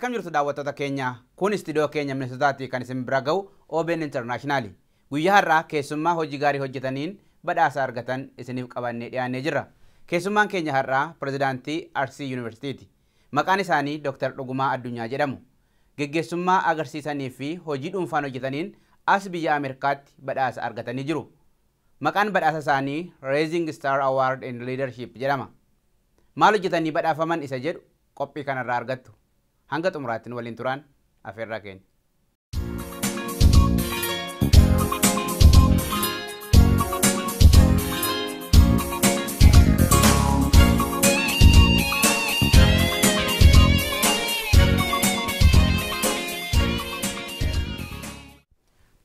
Akkam jirtu daawwattoota keenya? Kun istiidiyoo keenya Minisootaatti kan isin bira ga'u OBN International. Guyyaa har'aa keessummaa hojii gaarii hojjetaniin badhaasa argatan isiniif qabannee dhiyaannee jirra. Keessummaan keenya har'aa pirezidaantii Arsii Yuunivarsiitiiti. Maqaan isaanii Dr. Dhugumaa Addunyaa jedhamu. Geggeessummaa agarsiisanii fi hojii dhuunfaan hojjetaniin as biyya Ameerikaatti badhaasa argatanii jiru. Maqaan badhaasa isaanii Rising Star Award in Leadership jedhama. Maal hojjetanii badhaafaman isa jedhu qophii kanarraa argattu. Hanga xumuraatti nu waliin turaan afeerraa keenya.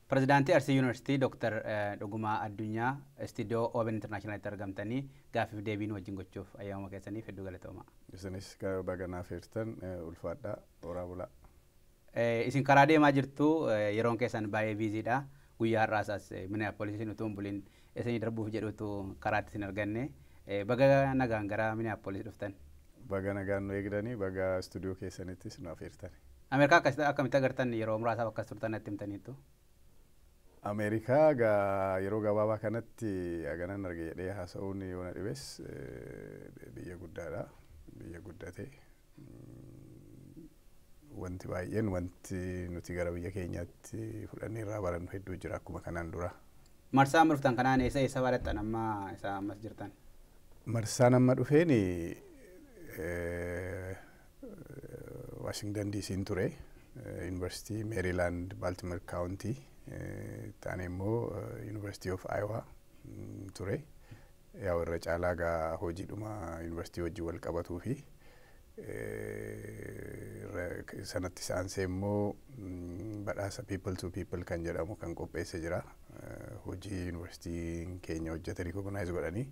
Pirezidaantii Arsii Yuunivarsiitii Dr. Dhugumaa Addunyaa istiidiyoo OBN Internationalitti argamtanii gaaffiif deebii nu wajjin gochuuf ayyaamama keessaniif hedduu galatooma. Isinis baga naaf heertan, ulfaadhaa, horaa bulaa. Isin karaa deemaa jirtu, yeroon keessan baay'ee busy dha. Guyyaa har'aas as Minneapolis utuu hin bulin isinii darbuuf jedhutu karaatti isin arganne. Baga nagaan gara Minneapolis dhuftan. Baga nagaan nu eegdanii, baga istuudiyoo keessanittis nu afeertan. Ameerikaa akkamitti agartan? Yeroo muraasaaf akkas turtan natti himtaniittu. Ameerikaa gaa yeroo gabaabaa kanatti haganan arge jedhee haasa'uun yoo na dhibes, biyya guddaadha. Biyya guddate. Wanti baay'een wanti nuti gara biyya keenyaatti fudhannee irraa barannu hedduu jira akkuma kanaan dura. Marsaa amma dhuftan kanaan eessa eessa barattan amma isa ammas jirtan? Marsaan amma dhufeen Washington DC'n ture. Yuunivarsiitii Maryland, Baltimore County. Taane immoo University of Iowa ture. Yaa irra caalaa gaa hojiidhuma yuunivarsiitii wajjin wal qabatuu fi sanatti saansee immoo badhaasa People to People kan jedhamu kan qopheesse jira. Hojii yuunivarsiitiin keenya hojjete recognize godhanii.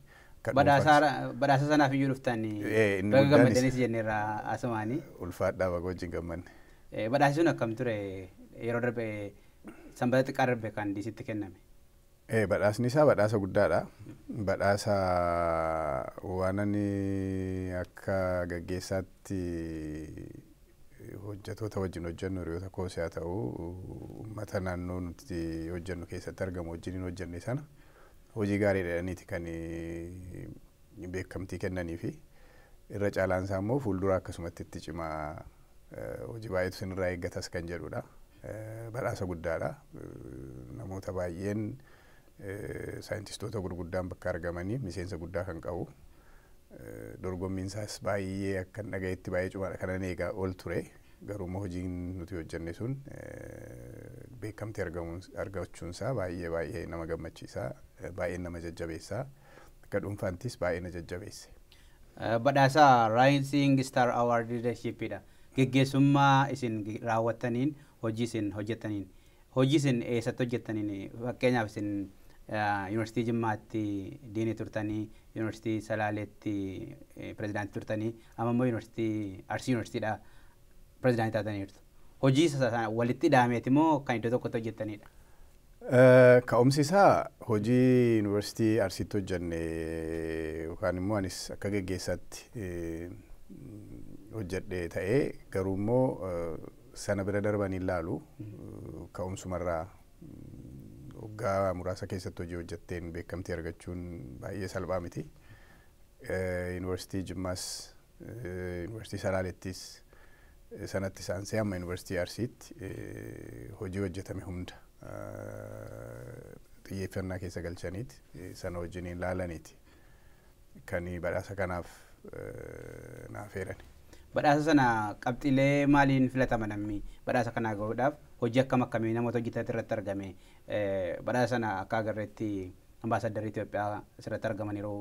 Badhaasa sanaaf iyyuu dhuftanii baga gammaddanis jenneerra asumaanii. Ulfaadhaa, baga wajjin gammanne. Badhaasi sun akkam ture yeroo darbe, sanbata xiqqaa darbe kan diisitti kenname? Badhaasni isaa badhaasa guddaadha. Badhaasa waan ani akka gaggeessaatti hojjetoota wajjin hojjennu, hiriyoota koos haa ta'u, uummata naannoo nuti hojjennu keessatti argamu wajjin hojjenne sana hojii gaarii jedhaniiti kan beekamtii kennanii fi irra caalaan isaa immoo fuuldura akkasumatti itti cimaa, hojii baay'eetu isinirraa eeggatas kan jedhudha. Badhaasa guddaadha. Namoota baay'een, saayintistoota gurguddaan bakka argamanii, miseensa guddaa kan qabu. Dorgommiin isaas baay'ee akkan dhagayetti baay'ee cimaadha kanan eegaa ol ture. Garuu immoo hojiin nuti hojjenne sun beekamtii argachuunsaa baay'ee baay'ee nama gammachiisa. Baay'ee nama jajjabeessa. Akka dhuunfaattis baay'ee na jajjabeesse. Badhaasa Rising Star Award Leadershipidha. Geggeessummaa isin raawwattaniin, hojii isin hojjettaniin, hojii isin eessatti hojjettaniin, fakkeenyaaf isin Yuunivarsiitii Jimmaatti diinii turtanii, Yuunivarsiitii Salaaleetti pirezidaantii turtanii, amma immoo Yuunivarsiitii Arsii Yuunivarsiitiidha pirezidaantii taataniirtu. Hojii isa walitti hidhameeti moo kan iddoo tokkotti hojjettanidha? Ka'umsi isaa hojii Yuunivarsiitii Arsiitti hojjenne yookaan immoo anis akka geggeessaatti hojjedhe ta'ee, garuu immoo sana bira darbanii ilaalu ka'umsumarraa waggaa muraasa keessatti hojii hojjetteen beekamtii argachuun baay'ee salphaa miti. Yuunivarsiitii Jimmaas, Yuunivarsiitii Salaaleettis, sanatti saansee amma Yuunivarsiitii Arsiitti hojii hojjetame hunda xiyyeeffannaa keessa galchaniiti sana wajjiniin ilaalaniiti kan badhaasa kanaaf naaf eerani. Badhaasa sana qabxiilee maaliin filatama? Namni badhaasa kana gahuudhaaf hojii akkam akkamii namoota hojjetan irratti argame? Badhaasa sana akka agarreetti ambaasaddarri Itoophiyaa asirratti argamaniiru,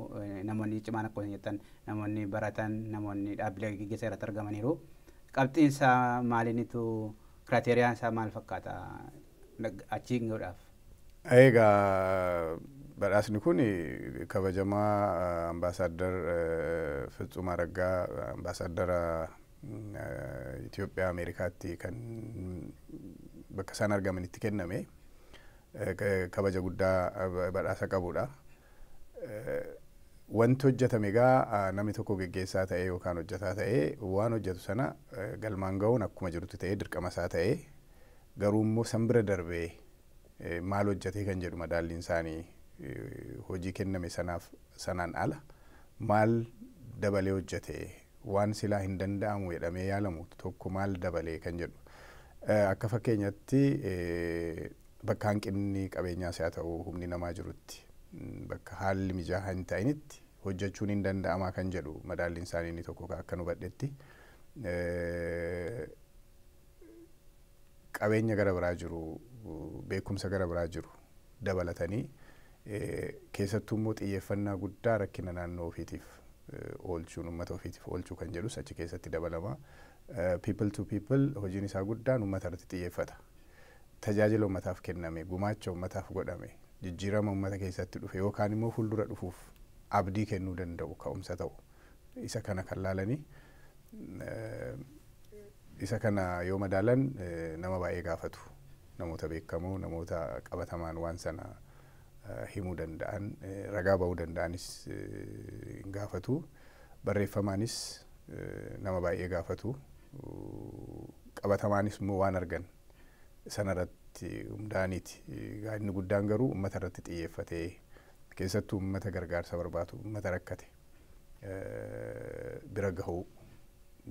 namoonni cimaan akkuma jettan, namoonni baratan, namoonni dhaabbilee gaggeessan irratti argamaniiru. Qabxiin isaa maaliinitu, criteriaan isaa maal fakkaata achi gahuudhaaf? Egaa badhaasni kun kabajamaa ambaasaddar Fitsum Araggaa, ambaasaddara Itoophiyaa Ameerikaatti, kan bakka isaan argamanitti kenname, kabaja guddaa badhaasa qabudha. Wanti hojjetame egaa namni tokko geggeessaa ta'ee yookaan hojjetaa ta'ee waan hojjetu sana galmaan ga'uun akkuma jirutti ta'ee dirqama isaa ta'ee, garuu immoo san bira darbee maal hojjetee kan jedhu madaalliin isaanii hojii kenname sanaaf sanaan ala maal dabalee hojjete, waan silaa hin danda'amu jedhamee yaalamu tokko maal dabalee kan jedhu. Akka fakkeenyatti bakka hanqinni qabeenyaas haa ta'u humni namaa jirutti, bakka haalli mijaa'aa hin ta'initti hojjechuun hin danda'amaa kan jedhu madaalliin isaanii inni tokko akka nu hubadhetti. Qabeenya gara biraa jiru, beekumsa gara biraa jiru dabalatanii, keessattuu immoo xiyyeeffannaa guddaa rakkina naannoo ofiitiif oolchuun, uummata ofiitiif oolchuu kan jedhus achi keessatti dabalama. People to People hojiin isaa guddaan uummata irratti xiyyeeffata. Tajaajila uummataaf kenname, gumaacha uummataaf godhame, jijjiirama uummata keessatti dhufe yookaan immoo fuuldura dhufuuf abdii kennuu danda'u, ka'umsa ta'u, isa kana kan laalanii, isa kana yoo madaalan nama baay'ee gaafatu. Namoota beekamoo, namoota qabatamaan waan sana himuu danda'an, ragaa ba'uu danda'anis hin gaafatu. Barreeffamaanis nama baay'ee gaafatu. Qabatamaanis immoo waan argan sanarratti hundaa'aniiti. Inni guddaan garuu uummata irratti xiyyeeffatee, keessattuu uummata gargaarsa barbaadu, uummata rakkate bira gahuu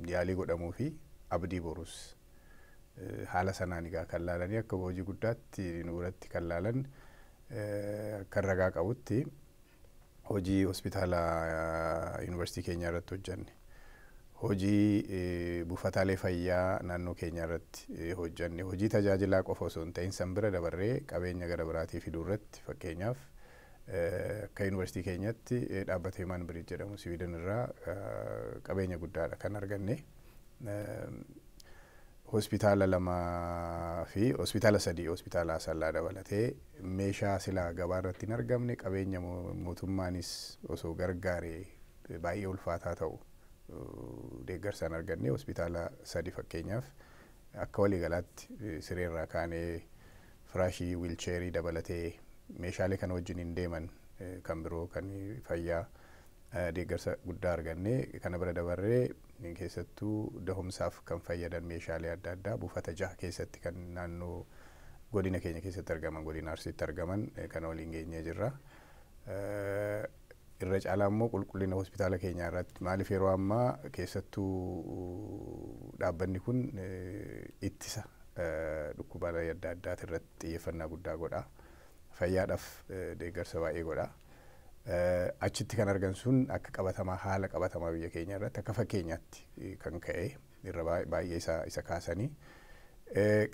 yaalii godhamuu fi abdii borus haala sanaan egaa kan laalanii akka hojii guddaatti nu biratti kan laalan, akka ragaa qabutti, hojii hospitaala yuunivarsiitii keenya irratti hojjenne, hojii buufataalee fayyaa naannoo keenya irratti hojjenne, hojii tajaajilaa qofa osoo hin ta'in san bira dabarree qabeenya gara biraatii fiduu irratti, fakkeenyaaf akka yuunivarsiitii keenyatti dhaabbata Human Bridge jedhamu Siwiidin irraa qabeenya guddaadha kan arganne. Hospitaala lamaa fi hospitaala sadii, hospitaala Asallaa dabalatee, meeshaa silaa gabaa irratti hin argamne, qabeenya mootummaanis osoo gargaaree baay'ee ulfaataa ta'u deeggarsaan arganne, hospitaala sadi fakkeenyaaf akka waliigalaatti sireerraa kaanee firaashii wheelchairii dabalatee meeshaalee kana wajjin hin deeman kan biroo kan fayyaa deeggarsa guddaa arganne. Kana bira dabarree keessattuu dahumsaaf kan fayyadan meeshaalee adda addaa buufata jaha keessatti kan naannoo godina keenya keessatti argaman, godina Arsiitti argaman kana waliin geenyee jirra. Irra caalaa immoo qulqullina hospitaala keenyaa irratti, maaliif yeroo ammaa keessattuu dhaabbanni kun ittisa dhukkuba adda addaati irratti xiyyeeffannaa guddaa godha. Fayyaadhaaf deeggarsa baay'ee godha. Achitti kan argan sun akka qabatamaa, haala qabatamaa biyya keenya irratti akka fakkeenyaatti kan ka'e irra baay'ee isa kaasanii,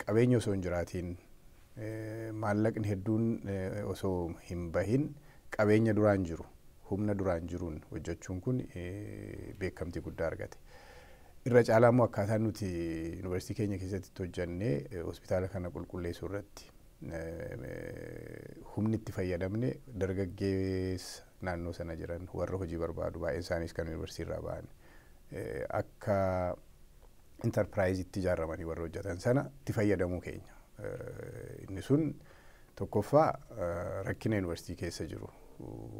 qabeenya osoo hin jiraatiin, maallaqni hedduun osoo hin bahin, qabeenya duraan jiru, humna duraan jiruun hojjechuun kun beekamtii guddaa argate. Irra caalaa immoo akkaataa nuti yuunivarsiitii keenya keessatti hojjennee hospitaala kana qulqulleessuu irratti humni itti fayyadamne dargaggeessa naannoo sana jiran, warra hojii barbaadu, baay'een isaaniis kan yuunivarsiitii irraa ba'an, akka intarpiraayiziitti ijaaramanii warra hojjetan sana itti fayyadamuu keenya. Inni sun tokkoffaa rakkina yuunivarsiitii keessa jiru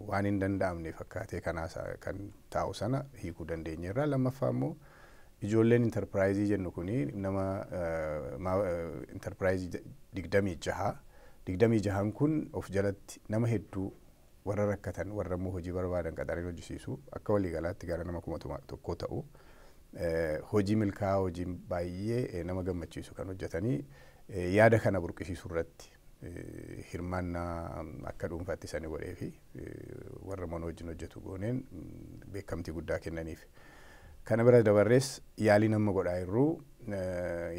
waan hin danda'amne fakkaatee kanaa kan taa'u sana hiikuu dandeenyeerra. Lammaffaa immoo ijoolleen intarpiraayizii jennu kuni nama intarpiraayizii 26, 26n kun of jalatti nama hedduu, warra rakkatan, warra immoo hojii barbaadan qaxaranii hojjisiisu, akka waliigalaatti gara nama 1000 ta'u, hojii milkaa'aa, hojii baay'ee nama gammachiisu kan hojjetanii, yaada kana burqisiisuu irratti hirmaannaa akka dhuunfaatti isanii godhee fi warra mana wajjin hojjetu gooneen beekamtii guddaa kennaniif. Kana bira dabarrees yaalii nama godhaa jirru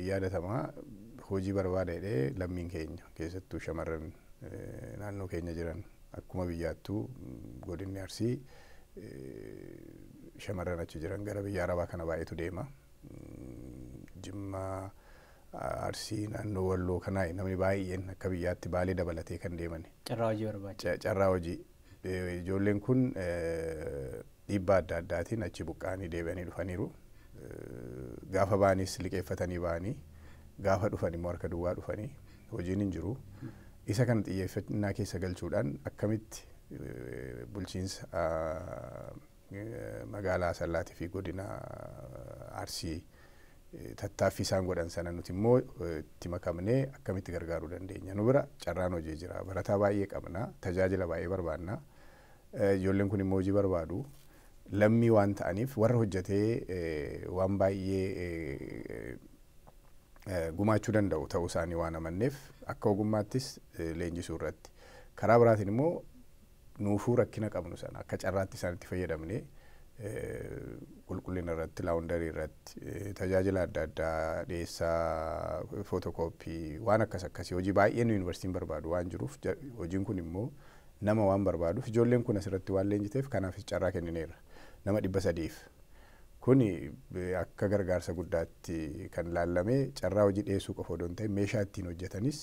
yaadatamaa, hojii barbaada jedhee lammiin keenya, keessattuu shamarran naannoo keenya jiran, akkuma biyyaattuu godinni Arsii shamarran achi jiran gara biyya Arabaa kana baay'eetu deema. Jimmaa, Arsii, naannoo Walloo kanaa namni baay'een akka biyyaatti Baalee dabalatee kan deeman. Carraa hojii barbaacha. Carraa hojii. Ijoolleen kun dhiibbaa adda addaatiin achi buqqa'anii deebi'anii dhufaniiru. Gaafa ba'anis liqeeffatanii ba'anii, gaafa dhufan immoo harka duwwaa dhufanii, hojiin hin jiru. Isa kana xiyyeeffannaa keessa galchuudhaan akkamitti Bulchiinsa magaalaa Asallaatii fi godina Arsii tattaaffii isaan godhan sana nuti immoo itti makamnee akkamitti gargaaruu dandeenya. Nu bira carraan hojii jira. Barataa baay'ee qabna. Tajaajila baay'ee barbaanna. Ijoolleen kun immoo hojii barbaadu. Lammii waan ta'aniif warra hojjetee waan baay'ee gumaachuu danda'u ta'uu isaanii waan amanneef akka ogummaattis leenjisuu irratti. Karaa biraatiin immoo nuufuu rakkina qabnu sana akka carraatti isaanitti fayyadamnee qulqullina irratti, laundry irratti, tajaajila adda addaa dhiyeessaa, photocopy, waan akkas akkasii hojii baay'een yuunivarsiitiin barbaadu waan jiruuf, hojiin kun immoo nama waan barbaaduuf, ijoolleen kun asirratti waan leenjiteef kanaafis carraa kennineerra nama 300f. Kuni akka gargaarsa guddaatti kan laallamee carraa hojii dhiyeessuu qofa odoo hin ta'in meeshaa ittiin hojjetanis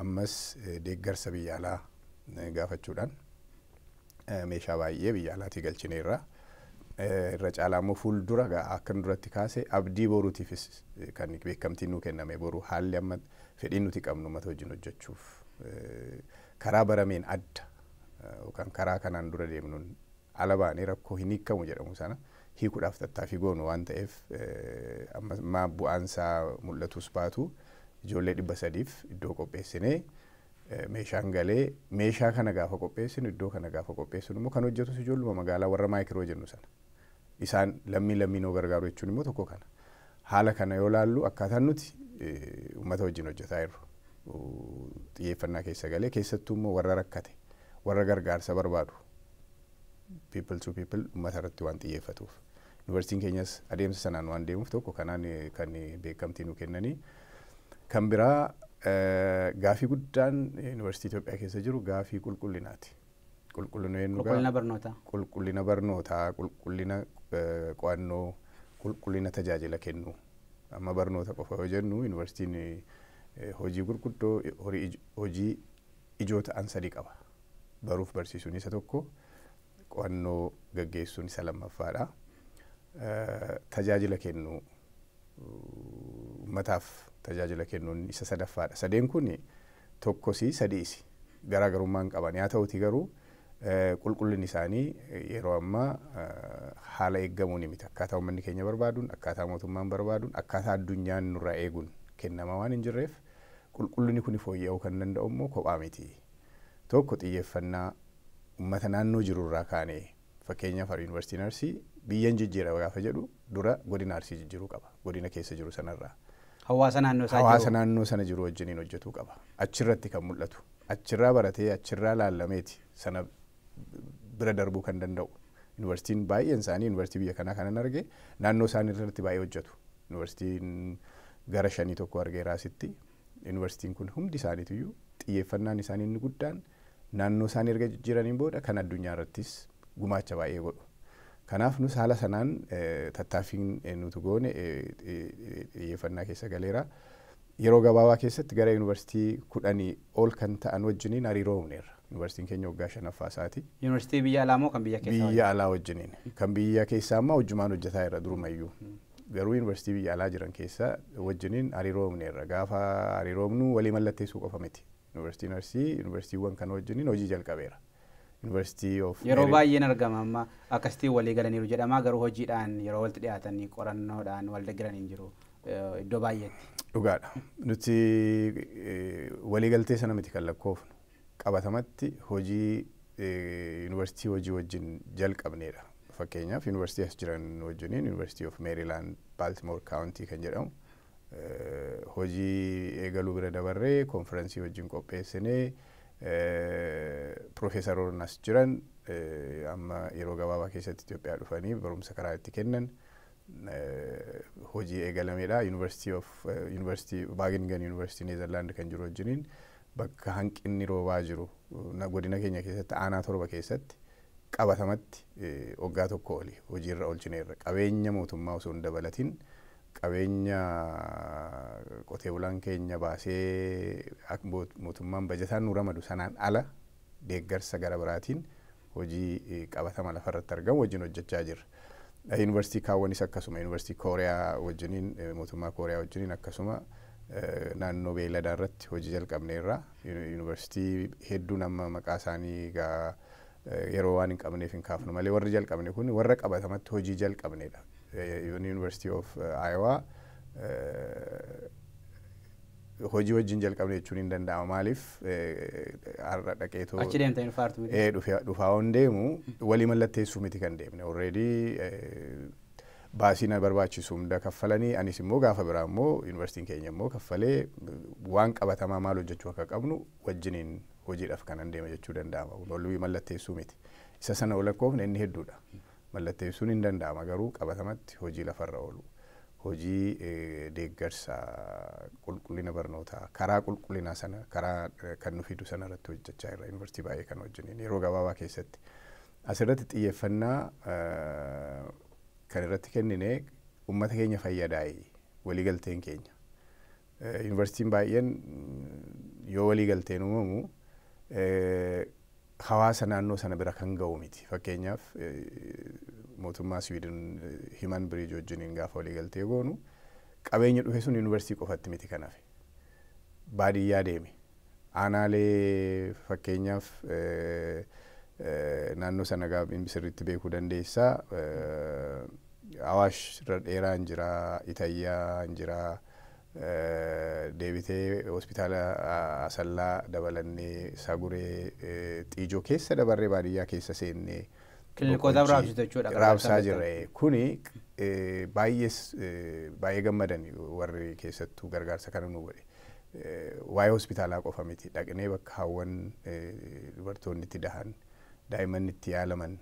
ammas deeggarsa biyya alaa gaafachuudhaan meeshaa baay'ee biyya alaatii galchineerra. Irra caalaa immoo fuuldura akkan duratti kaase abdii boruutiifis kan beekamtiin nuu kenname, boruu haalli amma fedhiin nuti qabnu uummata wajjin hojjechuuf karaa barameen adda yookaan karaa kanaan dura deemnuun ala baanee rakkoo hin hiikamu jedhamu sana hiikuudhaaf tattaaffii goonu waan ta'eef, amma bu'aansaa mul'atus baatu ijoollee 300f iddoo qopheessinee meeshaan galee, meeshaa kana gaafa qopheessinu, iddoo kana gaafa qopheessinu immoo kan hojjetus ijoolluma magaalaa warra micro jennu sana. Isaan lammii lammiin nuu gargaaru jechuun immoo tokko kana. Haala kana yoo laallu akkaataan nuti uummata wajjin hojjetaa jirru xiyyeeffannaa keessa galee, keessattuu immoo warra rakkate, warra gargaarsa barbaadu, people to people uummata irratti waan xiyyeeffatuuf. Yuunivarsiitiin keenyas adeemsa sanaan waan deemuuf tokko kanaan kan beekamtii nu kennanii. Kan biraa gaafii guddaan yuunivarsiitii Itoophiyaa keessa jiru gaafii qulqullinaati. Qulqullina jennu Qulqullina barnootaa. Qulqullina barnootaa, qulqullina qo'annoo, qulqullina tajaajila kennuu. Amma barnoota qofa yoo jennu yuunivarsiitiin hojii gurguddoo, hojii ijoo ta'an sadii qaba. Baruuf barsiisuun isa tokko, qo'annoo gaggeessuun isa lammaffaadha. Tajaajila kennuu, uummataaf tajaajila kennuun isa sadaffaadha. Sadeen kun tokkosii sadiisi garaagarummaa hin qaban. Haa ta'uti garuu qulqullinni isaanii yeroo ammaa haala eeggamuun miti. Akkaataa uummanni keenya barbaaduun, akkaataa mootummaan barbaaduun, akkaataa addunyaan nurraa eeguun kennamaa waan hin jirreef qulqullinni kun fooyya'uu kan danda'u immoo kophaa miti. Tokko xiyyeeffannaa uummata naannoo jirurraa kaanee, fakkeenyaaf yuunivarsiitiin Arsii biyyan jijjiira gaafa jedhu dura godina Arsii jijjiiruu qaba. Godina keessa jiru sanarraa. Hawaasa naannoo isaa Hawaasa naannoo sana jiru wajjiniin hojjetuu qaba. Achirratti kan mul'atu. Achirraa baratee achirraa laallameeti sana bira darbuu kan danda'u. Yuunivarsiitiin baay'een isaanii, yuunivarsiitii biyya kanaa kanan arge, naannoo isaanii irratti baay'ee hojjetu. Yuunivarsiitiin gara shanii tokko argeera asitti. Yuunivarsiitiin kun hundi isaaniitiyyuu xiyyeeffannaan isaanii inni guddaan naannoo isaanii erga jijjiiraniin booda kan addunyaa irrattis gumaacha baay'ee godhu. Kanaaf nus haala sanaan tattaaffiin nuti goone xiyyeeffannaa keessa galeera. Yeroo gabaabaa keessatti gara yuunivarsiitii 10 ol kan ta'an wajjiniin hariiroo uumneerra. Yuunivarsiitiin keenya waggaa shanaffaa isaati. Yuunivarsiitii biyya alaa moo kan biyya keessaa? Biyya alaa wajjiniin. Kan biyya keessaa ammaa hojjumaan hojjetaa jira durumayyuu. Garuu yuunivarsiitii biyya alaa jiran keessa wajjiniin hariiroo uumneerra. Gaafa hariiroo uumnu walii mallatteessuu qofa miti. Yuunivarsiitiin Arsii yuunivarsiitiiwwan kana wajjiniin hojii jalqabeera. University of Yeroo baay'een argama amma akkasitti walii galaniiru jedhama, garuu hojiidhaan yeroo walitti dhiyaatanii qorannoodhaan wal deeggaran hin jiru iddoo baay'eetti. Dhugaadha. Nuti waliigaltee sana miti kan lakkoofnu. Qabatamatti hojii yuunivarsiitii hojii wajjin jalqabneedha. Fakkeenyaaf yuunivarsiitii as jiran wajjiniin University of Maryland Baltimore County kan jedhamu hojii eegaluu bira dabarree konferensii wajjin qopheessinee, piroofeesaroonni as jiran amma yeroo gabaabaa keessatti Itoophiyaa dhufanii barumsa karaa itti kennan hojii eegalameedha. University of University Wageningen University Neezerlaand kan jiru wajjiniin bakka hanqinni roobaa jiru godina keenya keessatti aanaa torba keessatti qabatamatti waggaa tokko oli hojiirra oolchineerra. Qabeenya mootummaa osoo hin dabalatin, qabeenya qotee bulaan keenya baasee mootummaan bajataan nu ramadu sanaan ala deeggarsa gara biraatiin hojii qabatama lafarratti argamu wajjin hojjechaa jirra. Yuunivarsiitii kaawwanis akkasuma, yuunivarsiitii Kooriyaa wajjiniin, mootummaa Kooriyaa wajjiniin akkasuma naannoo beeyladaa irratti hojii jalqabneerra. Yuunivarsiitii hedduun amma maqaa isaanii gaa Yeroo waan hin qabneef hin kaafnu malee warri jalqabne kun warra qabatamatti hojii jalqabnedha. University of Iowa hojii wajjin jalqabne jechuun hin danda'ama. Maaliif har'a dhaqeetoo Achi deemtanii dhufaartu miti. Dhufaa on deemu walii mallatteessuu miti kan deemne. Already baasii na barbaachisu hunda kaffalanii, anis immoo gaafa biraa immoo yuunivarsiitiin keenya immoo kaffalee, waan qabatamaa maal hojjechuu akka qabnu wajjiniin hojiidhaaf kanan deema jechuu danda'ama. Walii mallatteessuu miti. Isa sana lakkoofne inni hedduudha. Mallatteessuun hin danda'ama, garuu qabatamatti hojii lafarra oolu. Hojii deeggarsa qulqullina barnootaa karaa qulqullinaa sana karaa kan nu fidu sana irratti hojjechaa jirra yuunivarsiitii baay'ee kan wajjiniin yeroo gabaabaa keessatti. Asirratti xiyyeeffannaa kan irratti kennine uummata keenya fayyadaayi waliigalteen keenya. Yuunivarsiitiin baay'een yoo waliigalteen uumamu hawaasa naannoo sana bira kan ga'u miti. Fakkeenyaaf, mootummaa Siwiidin Human Bridge wajjiniin gaafa waliigaltee goonu qabeenya dhufe sun yuunivarsiitii qofatti miti kan hafe. Baadiyyaa deeme. Aanaalee, fakkeenyaaf, naannoo sana sirriitti beekuu dandeessaa. Awaash irra dheeraa hin jira, Itayyaa hin jira, deebitee hospitaala Asallaa dabalannee, Saguree, Xiijoo keessa dabarree, baadiyyaa keessa seennee. Kilinikootaaf raabsitu jechuudha. Raabsaa jirra. Kuni baay'ees baay'ee gammadan warri keessattuu gargaarsa kana nu godhe. Waa'ee hospitaalaa qofa miti, dhaqnee bakka hawwan dubartoonni itti dahan, daa'imman itti yaalaman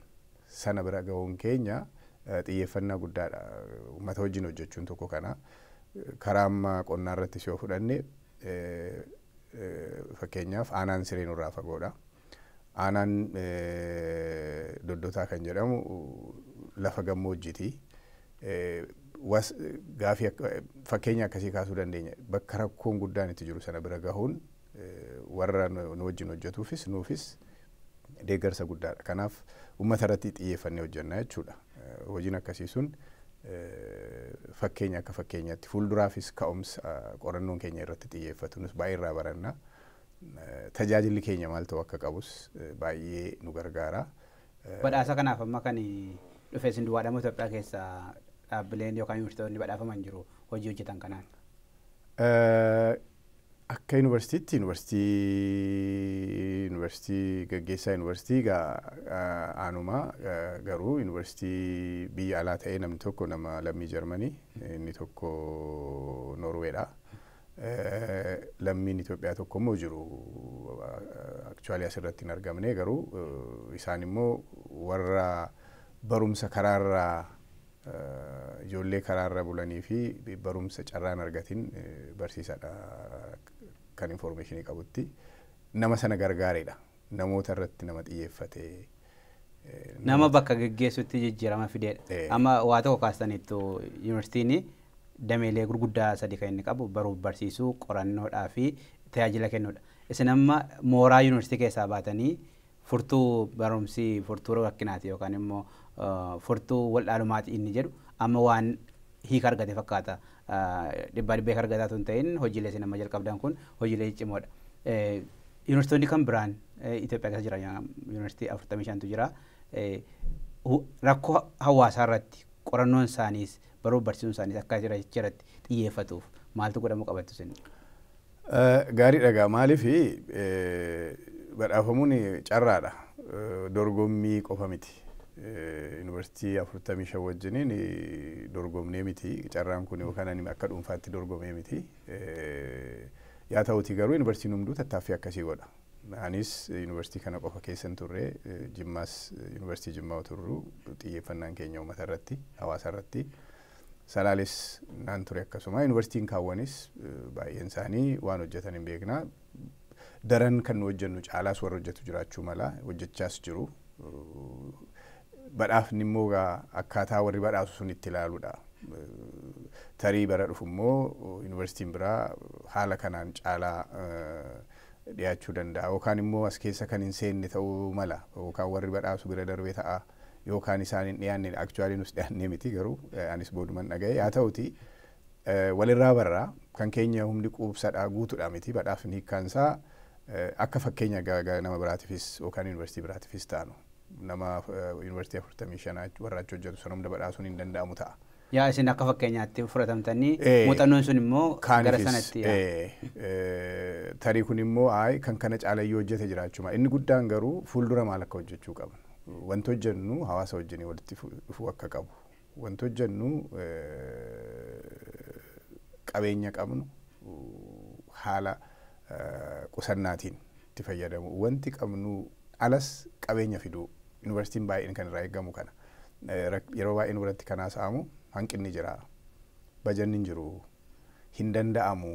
sana bira ga'uun keenya xiyyeeffannaa guddaadha. Uummata wajjin hojjechuun tokko kana. Karaa amma qonnaa irrattis yoo fudhanne, fakkeenyaaf, aanaan Siree nurraa fagoodha. Aanaan Doddotaa kan jedhamu lafa gammoojjiiti. Gaafii fakkeenya akkasii kaasuu dandeenya. Bakka rakkoon guddaan itti jiru sana bira gahuun warra nu wajjin hojjetuufis nuufis deeggarsa guddaadha. Kanaaf uummata irratti xiyyeeffannee hojjenna jechuudha. Hojiin akkasii sun fakkeenya akka fakkeenyaatti fuulduraafis ka'umsa qorannoon keenya irratti xiyyeeffatu, nus baay'ee irraa baranna. Tajaajilli keenya maal ta'uu akka qabus baay'ee nu gargaara. Badhaasa kanaaf amma kan dhufe isin duwwaadha moo Itoophiyaa keessa dhaabbileen yookaan yuunivarsiitonni badhaafaman jiru hojii hojjetan kanaan? Akka yuunivarsiitiitti yuunivarsiitii gaggeessaa yuunivarsiitii aanuma, garuu yuunivarsiitii biyya alaa ta'ee namni tokko nama lammii Jarmanii, inni tokko Noorweedha. Lammiin Itoophiyaa tokko immoo jiru, actually asirratti hin argamne, garuu isaan immoo warra barumsa karaarraa ijoollee karaarra bulanii fi barumsa carraan argatin barsiisaadha kan informationii qabutti nama sana gargaareedha. Namoota irratti nama xiyyeeffate. Nama bakka geggeessutti jijjiirama fideedha. Amma waa tokko kaastaniittu, yuunivarsiitiin dameelee gurguddaa sadi kan inni qabu baruuf barsiisuu, qorannoodhaa fi tajaajila kennuudha. Isin amma mooraa yuunivarsiitii keessaa baatanii furtuu barumsi furtuu rakkinaati yookaan immoo furtuu waldhaalumaati inni jedhu amma waan hiika argate fakkaata. Dhibbaa dhibbee argataa tun ta'in, hojiilee isin amma jalqabdan kun hojiilee cicimoodha. Yuunivarsiitonni kan biraan Itoophiyaa keessa jiran, yuunivarsiitii 45tu jira. Rakkoo hawaasaa irratti qorannoon isaaniis baruuf barsiisuun isaaniis akka irratti xiyyeeffatuuf maaltu godhamuu qabattu isin? Gaarii dhagaa, maaliif badhaafamuun carraadha. Dorgommii qofa miti. Yuunivarsiitii 45 wajjiniin dorgomnee miti. Carraan kun yookaan ani akka dhuunfaatti dorgomee miti. Yaa ta'uti garuu yuunivarsiitiin hunduu tattaaffii akkasii godha. Anis yuunivarsiitii kana qofa keessa hin turre, Jimmaas, yuunivarsiitii Jimmaa turru, xiyyeeffannaan keenya uummata irratti, hawaasa irratti. Salaales naan ture akkasuma, yuunivarsiitiin kaawwanis baay'een isaanii waan hojjetan hin beekna. Daran kan nu hojjennu caalaas warra hojjetu jiraachuu mala, hojjechaas jiru. Badhaafni immoo akkaataa warri badhaasu sun itti ilaaluudha. Tarii bara dhufu immoo yuunivarsiitiin biraa haala kanaan caalaa dhiyaachuu danda'a, yookaan immoo as keessa kan hin seenne ta'uu mala, yookaan warri badhaasu bira darbee ta'a, yookaan isaan hin dhiyaanne. Actually nus dhiyaannee miti, garuu anis booduman dhaga'e. Haa ta'uti, walirraa barraa kan keenya humni quubsadhaa guutuudha miti. Badhaafni hiikkaansaa akka fakkeenya nama biraatiifis yookaan yuunivarsiitii biraatiifis taanu. Nama yuunivarsiitii 45 warra achi hojjetu sana hunda badhaasuun hin danda'amu ta'a. Yaa, isin akka fakkeenyaatti fudhatamtanii muuxannoon sun immoo gara sanatti. Tarii kun immoo ayi kan kana caalayyuu hojjete jiraachuma. Inni guddaan garuu fuuldura maal akka hojjechuu qabnu. Wanti hojjennu hawaasa wajjin walitti dhufuu akka qabu. Wanti hojjennu qabeenya qabnu haala qusannaatiin itti fayyadamu. Wanti qabnu alas qabeenya fiduu. Yuunivarsiitiin baay'een kan irraa eegamu kana. Yeroo baay'ee nu biratti kan haasa'amu hanqinni jira. Bajanni hin jiru. Hin danda'amu.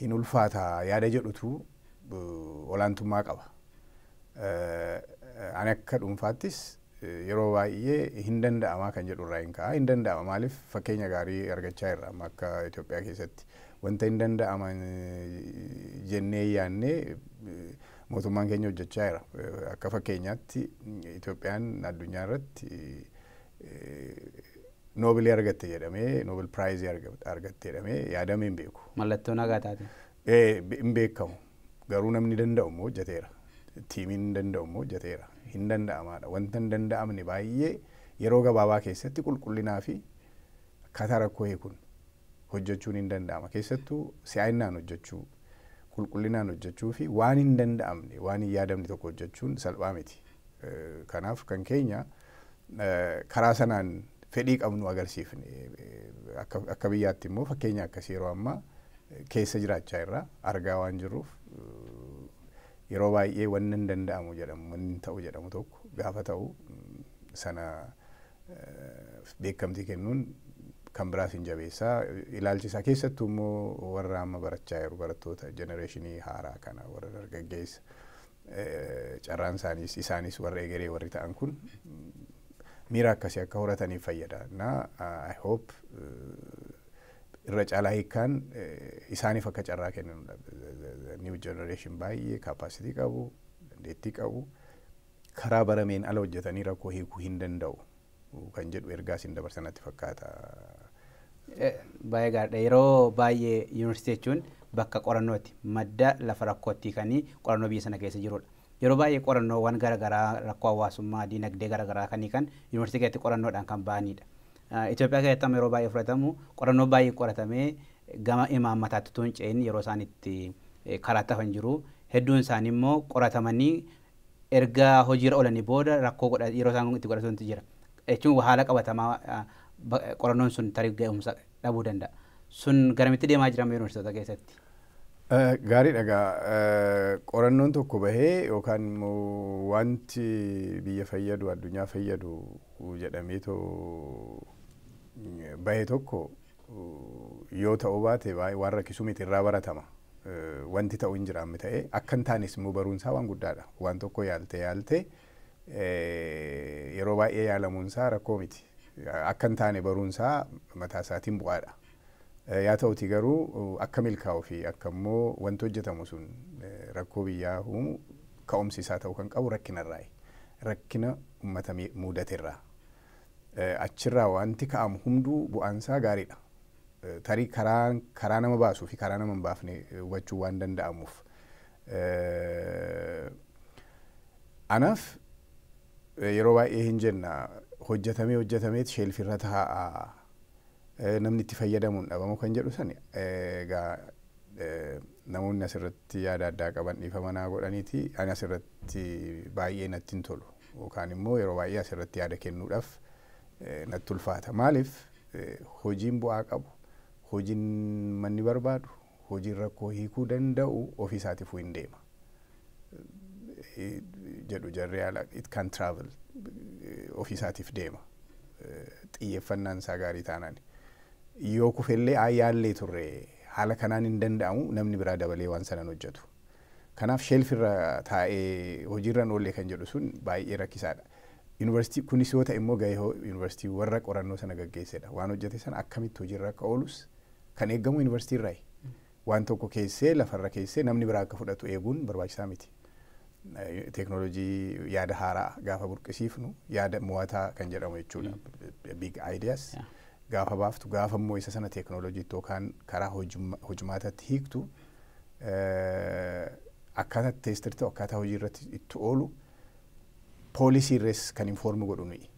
Hin ulfaata yaada jedhutu olaantummaa qaba. Ani akka dhuunfaattis yeroo baay'ee hin danda'amaa kan jedhu irraa hin ka'a. Hin danda'ama, maaliif fakkeenya gaarii argachaa jirra amma akka Itoophiyaa keessatti. Wanta hin danda'ama jennee yaannee mootummaan keenya hojjechaa jira. Akka fakkeenyaatti Itoophiyaan addunyaa irratti Noobelii argatte jedhamee, Nobel Prize argatte jedhamee yaadamee hin beeku. Mallattoo nagaa taate. Hin beekamu. Garuu namni danda'u immoo hojjeteera. Tiimiin danda'u immoo hojjeteera. Hin danda'amaadha. Wanta hin danda'amne baay'ee yeroo gabaabaa keessatti qulqullinaa fi akkaataa rakkoo hiikuun hojjechuun hin danda'ama. Keessattuu si'aayinnaan hojjechuu, qulqullinaan hojjechuu fi waan hin danda'amne, waan hin yaadamne tokko hojjechuun salphaa miti. Kanaaf kan keenya karaa sanaan fedhii qabnu agarsiifne. Akka biyyaatti immoo fakkeenya akkasii yeroo ammaa keessa jiraachaa irra argaa waan jirruuf, yeroo baay'ee wanni hin danda'amu jedhamu, wanni hin ta'u jedhamu tokko gaafa ta'u sana beekamtii kennuun kan biraas hin jabeessaa ilaalchi isaa, keessattuu immoo warra amma barachaa jiru, barattoota generation haaraa kana, warra dargaggeessa, carraan isaaniis isaanis warra egeree warri ta'an kun miira akkasii akka horataniif fayyada. Na I hope irra caalaa hiikkaan isaaniif akka carraa kennanudha. New generation baay'ee capacity qabu, dandeettii qabu, karaa barameen ala hojjetanii rakkoo hiikuu hin danda'u kan jedhu ergaa isin dabarsanatti fakkaata. Baay'ee gaariidha. Yeroo baay'ee yuunivarsiitii jechuun bakka qorannooti. Madda lafa rakkootti kan qorannoo biyya sana keessa jirudha. Yeroo baay'ee qorannoowwan garaagaraa rakkoo hawaasummaa, diinagdee garaagaraa kan hiikan yuunivarsiitii keessatti qorannoodhaan kan ba'anidha. Itoophiyaa keessatti amma yeroo baay'ee fudhatamu qorannoo baay'ee qoratamee gama imaammataatti utuu hin ce'in yeroo isaan itti karaa hafan jiru. Hedduun isaanii immoo qoratamanii erga hojiirra oolanii booda rakkoo yeroo isaan itti godhatutu jira. Jechuun haala qabatamaa qorannoon sun tarii ga'umsa dhabuu danda'a. Sun garamitti deemaa jira yuunivarsiitota keessatti? Gaariidha egaa, qorannoon tokko bahee yookaan immoo wanti biyya fayyadu, addunyaa fayyadu jedhameetoo bahee tokko yoo ta'uu baate waan rakkisu miti, irraa baratama. Wanti ta'u hin jiraamne ta'ee akka hin taanes immoo baruunsaa waan guddaadha. Waan tokko yaaltee yaaltee yeroo baay'ee yaalamuunsaa rakkoo miti. Akka hin taane baruunsaa mataa isaatiin bu'aadha. Yaa ta'uti garuu akka milkaa'uu fi akka immoo wanti hojjetamu sun rakkoo biyyaa uumu ka'umsi isaa ta'uu kan qabu rakkinarraayi. Rakkina uummata mudaterraa. Achirraa wanti ka'amu hunduu bu'aansaa gaariidha. Tarii karaa nama baasuu fi karaa nama hin baafne hubachuu waan danda'amuuf. Anaaf yeroo baay'ee hin jenna, hojjetamee hojjetameet shelf irra taa'a, namni itti fayyadamuun dhabamu kan jedhu sani egaa namoonni asirratti yaada addaa qaban dhiifama naa godhaniiti, ani asirratti baay'ee natti hin tolu yookaan immoo yeroo baay'ee asirratti yaada kennuudhaaf natti ulfaata. Maaliif hojiin bu'aa qabu, hojiin manni barbaadu, hojiin rakkoo hiikuu danda'u ofii isaatiifuu hin deema. Jedhu jarri ala, it can travel, ofii isaatiif deema. Xiyyeeffannaan isaa gaarii taanaan. Yoo kufellee yaallee turre, haala kanaan hin danda'amu, namni biraa dabalee waan sanan hojjetu. Kanaaf shelf irra taa'ee hojiirra oollee kan jedhu sun baay'ee rakkisaadha. Yuunivarsiitii kunis yoo ta'e immoo gahee yuunivarsiitii warra qorannoo sana gaggeessedha. Waan hojjete sana akkamitti hojiirra akka oolus kan eeggamu yuunivarsiitii irraayi. Waan tokko keessee lafarra keessee namni biraa akka fudhatu eeguun barbaachisaa miti. Teeknooloojii yaada haaraa gaafa burqisiifnu, yaada mo'ataa kan jedhamu jechuudha. Big ideas gaafa baaftu, gaafa immoo isa sana teeknooloojiitti yookaan karaa hojimaatatti hiiktu, akkaataa test ta'u, akkaataa hojii irratti itti oolu. Policy irrees kan inform godhu nuyi.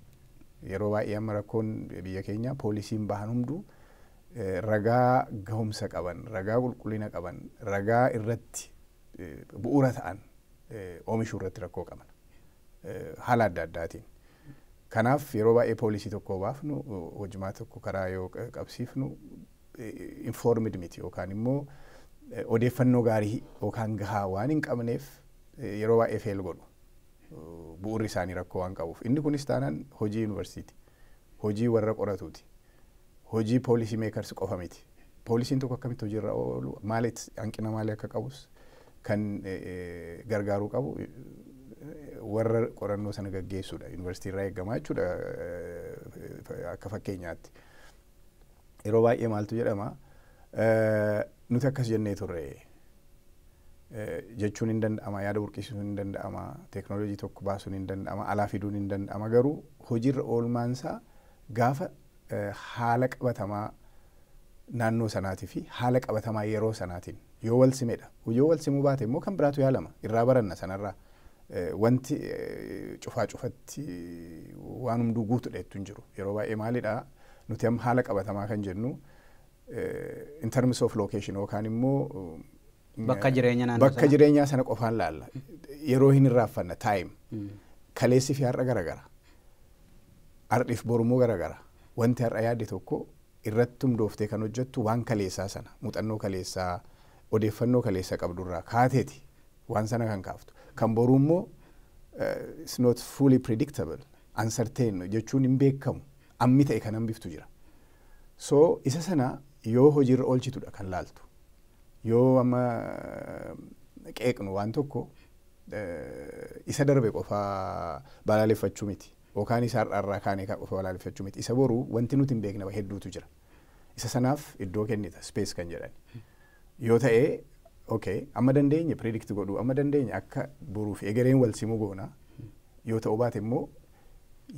Yeroo baay'ee amma rakkoon biyya keenya policyn bahan hunduu ragaa gahumsa qaban, ragaa qulqullina qaban, ragaa irratti bu'uura ta'an oomishuu irratti rakkoo qaban haala adda addaatiin. Kanaaf yeroo baay'ee policy tokko baafnu, hojimaa tokko karaa yoo qabsiifnu, informed miti yookaan immoo odeeffannoo gaarii yookaan gahaa waan hin qabneef yeroo baay'ee fail godhu. Bu'uurri isaanii rakkoo waan qabuuf. Inni kunis taanaan hojii yuunivarsiiti. Hojii warra qoratuuti. Hojii policy makers qofa miti. Policyn tokko akkamitti hojiirra oolu, maalitti hanqina maalii akka qabus kan gargaaruu qabu warra qorannoo sana gaggeessuudha. Yuunivarsiitii irraa eegamaa jechuudha akka fakkeenyaatti. Yeroo baay'ee maaltu jedhama, nuti akkas jennee turre jechuun hin danda'ama, yaada burqisiisuun hin danda'ama, teeknooloojii tokko baasuun hin danda'ama, alaa fiduun hin danda'ama, garuu hojiirra oolmaansaa gaafa haala qabatamaa naannoo sanaatii fi haala qabatamaa yeroo sanaatiin yoo wal simedha. Yoo wal simuu baate immoo kan biraatu yaalama, irraa baranna sanarraa. Wanti cufaa cufatti waan hunduu guutuudha jettu hin jiru. Yeroo baay'ee maalidha, nuti amma haala qabatamaa kan jennu in terms of location yookaan immoo bakka jireenya naannoo bakka jireenyaa sana qofaan laalla. Yeroo hin irraanfanna time. Kaleessi fi har'a garagara. Har'iif borummoo garagara. Wanti har'a yaadde tokko irratti hundooftee kan hojjettu waan kaleessaa sana, muuxannoo kaleessaa, odeeffannoo kaleessa qabdurraa kaateeti waan sana kan kaaftu. Kan boruu immoo it's not fully predictable, uncertain jechuun hin beekamu, ammi ta'e kan hambiftu jira. So isa sana yoo hojiirra oolchitudha kan laaltu. Yoo amma qeeqnu waan tokko isa darbe qofaa balaaleffachuu miti. Yookaan isa har'aarraa kaanee qofa balaaleffachuu miti. Isa boruu wanti nuti hin beekne hedduutu jira. Isa sanaaf iddoo kennita, space kan jedhan. Yoo ta'e, okay, amma dandeenye predict godhuu, amma dandeenye akka boruuf egereen wal simuu goona. Yoo ta'uu baate immoo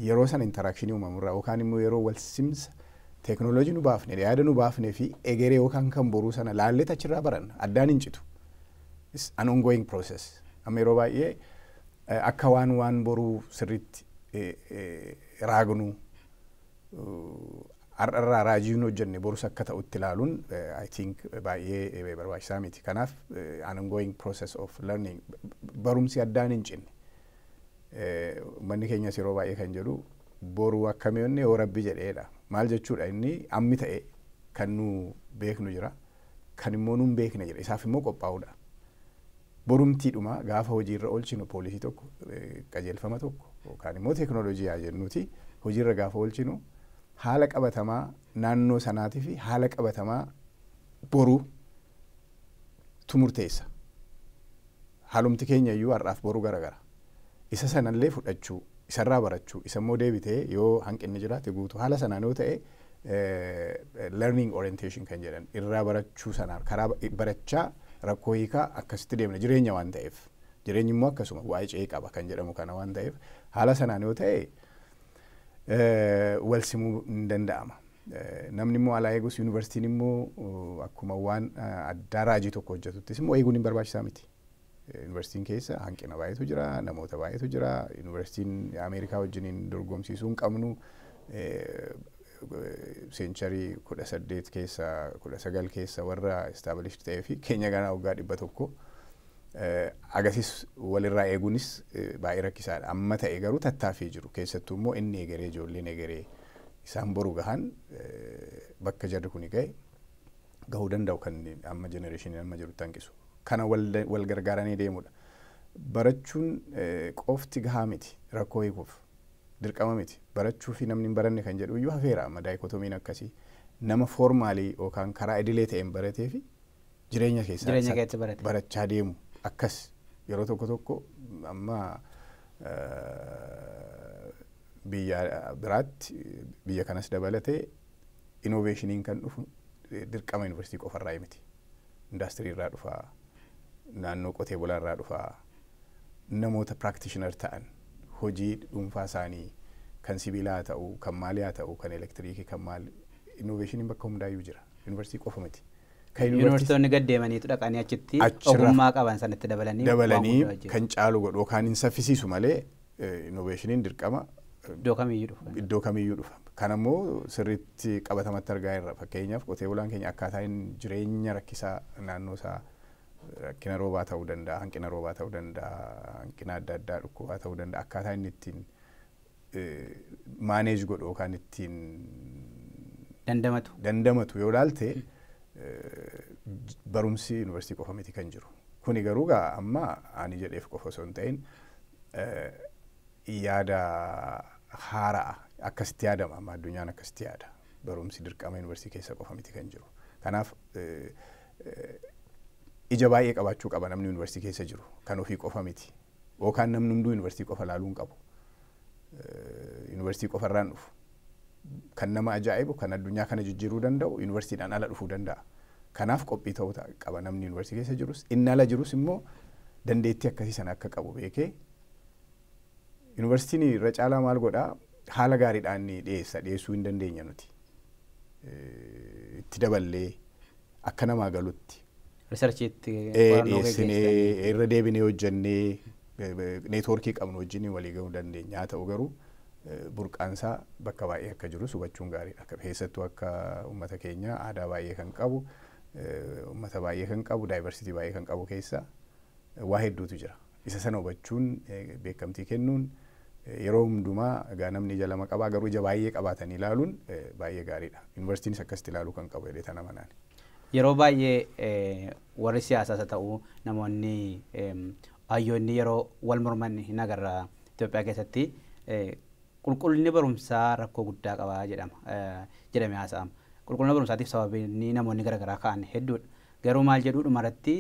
yeroo sana interaction uumamurraa yookaan immoo yeroo wal simsa teeknooloojii nu baafne, yaada nu baafne fi egeree yookaan kan boruu sana laallee achirraa baranna, addaan hin citu. It's an ongoing process. Amma yeroo baay'ee akka waan boruu sirriitti raagnu, har'arraa raajii nu hojjenne borus akka ta'utti ilaaluun I think baay'ee barbaachisaa miti. Kanaaf an ongoing process of learning, barumsi addaan hin cinne. Uummanni keenyas yeroo baay'ee kan jedhu boruu akkamii jenne yoo rabbi jedheedha. Maal jechuudha, inni ammi ta'e kan nu beeknu jira, kan immoo nu hin beekne jira, isaaf immoo qophaa'uudha. Borumtiidhuma gaafa hojiirra oolchinu policy tokko, qajeelfama tokko yookaan immoo teeknooloojii haa jennuuti, hojiirra gaafa oolchinu haala qabatamaa naannoo sanaatii fi haala qabatamaa boruu tu murteessa. Haalumti keenya iyyuu har'aaf boruu garagara. Isa sanallee fudhachuu, isarraa barachuu, isa immoo deebitee yoo hanqinni jiraate guutuu, haala sanaan yoo ta'e learning orientation kan jedhan, irraa barachuu sanaan karaa barachaa rakkoo hiikaa akkasitti deemna jireenya waan ta'eef. Jireenyi immoo akkasuma waa'ee ce'ee qaba kan jedhamu kana waan ta'eef, haala sanaan yoo ta'e wal simuu hin danda'ama. Namni immoo alaa eegus, yuunivarsiitiin immoo akkuma waan addaa raajii tokko hojjetuttis immoo eeguun hin barbaachisaa miti. Yuunivarsiitiin keessa hanqina baay'eetu jira, namoota baay'eetu jira. Yuunivarsiitiin Ameerikaa wajjiniin dorgomsiisuu hin qabnu. Century 18 keessa, 19 keessa warra established ta'ee fi keenya ganaa waggaa 100 agasis walirraa eeguunis baay'ee rakkisaadha. Amma ta'e garuu tattaaffii jiru. Keessattuu immoo inni egeree, ijoolleen egeree isaan boru gahan bakka jarri kuni gahe gahuu danda'u kan amma generationiin amma jirutti hanqisu. Kana wal gargaaranii deemudha. Barachuun qofti gahaa miti rakkoo hiikuuf. Dirqama miti. Barachuu fi namni hin baranne kan jedhu iyyuu hafeera amma dichotomyn akkasii. Nama formal yookaan karaa idilee ta'een baratee fi jireenya keessa barate. Barachaa deemu akkas yeroo tokko tokko amma biyya biraatti, biyya kanas dabalatee, innovationiin kan dhufu dirqama yuunivarsiitii qofarraa miti. Indaastirii irraa dhufaa, naannoo qotee bulaa irraa dhufaa, namoota practitioner ta'an hojii dhuunfaa isaanii kan sibiilaa haa ta'u, kan maalii haa ta'u, kan elektiriikii, kan maali, innovationiin bakka hundaayyuu jira. Yuunivarsiitii qofa miti. Kan Yuunivarsiitonni gad deemaniitu dhaqanii achitti ogummaa qaban sanatti dabalanii dabalanii kan caalu godhu yookaan hin saffisiisu malee Innovationiin dirqama iddoo kamiyyuu dhufa. Iddoo kamiyyuu dhufa. Kanammoo sirriitti qabatamatti argaa jirra. Fakkeenyaaf, qotee bulaan keenya akkaataa inni jireenya rakkisaa naannoo isaa, rakkina roobaa ta'uu danda'a, hanqina roobaa ta'uu danda'a, hanqina adda addaa, dhukkubaa ta'uu danda'a, akkaataa inni ittiin manage godhu yookaan ittiin dandamatu. Dandamatu yoo ilaalte, barumsi yuunivarsiitii qofa miti kan jiru. Kuni garuu gaa amma ani jedheef qofa osoo hin ta'in yaada haaraa akkasitti yaadama. Amma addunyaan akkasitti yaada. Barumsi dirqama yuunivarsiitii keessa qofa miti kan jiru. Kanaaf ija baay'ee qabaachuu qaba namni yuunivarsiitii keessa jiru, kan ofii qofa miti. Yookaan namni hunduu yuunivarsiitii qofa ilaaluu hin qabu. Yuunivarsiitii qofa irraan dhufu. Kan nama ajaa'ibu, kan addunyaa kana jijjiiruu danda'u yuunivarsiitiidhaan ala dhufuu danda'a. Kanaaf qophii ta'uu qaba namni yuunivarsiitii keessa jirus, inni ala jirus immoo dandeettii akkasii sana akka qabu beekee. Yuunivarsiitiin irra caalaa maal godhaa, haala gaariidhaan ni dhiyeessa, dhiyeessuu hin dandeenya nuti. Itti daballee akka namaa galutti. Researchiitti. Dhiyeessinee, irra deebinee hojjennee, networkii qabnu wajjin walii gahuu dandeenya. Haa ta'u garuu burqaansaa bakka baay'ee akka jirus hubachuun gaariidha. Keessattuu akka uummata keenya aadaa baay'ee kan qabu, uummata baay'ee kan qabu, diversity baay'ee kan qabu keessa waa hedduutu jira. Isa sana hubachuun, beekamtii kennuun, yeroo hundumaa egaa namni ija lama qabaa, garuu ija baay'ee qabaatanii ilaaluun baay'ee gaariidha. Yuunivarsiitiinis akkasitti ilaaluu kan qabu jedhee tana manaan. Yeroo baay'ee warri siyaasaas haa ta'u, namoonni hayyoonni yeroo wal morman hin agarra. Itoophiyaa keessatti qulqullinni barumsaa rakkoo guddaa qaba jedhama, jedhamee haasa'ama. Qulqullina barumsaatiif sababiin namoonni garaagaraa ka'an hedduudha. Garuu maal jedhuu, dhumarratti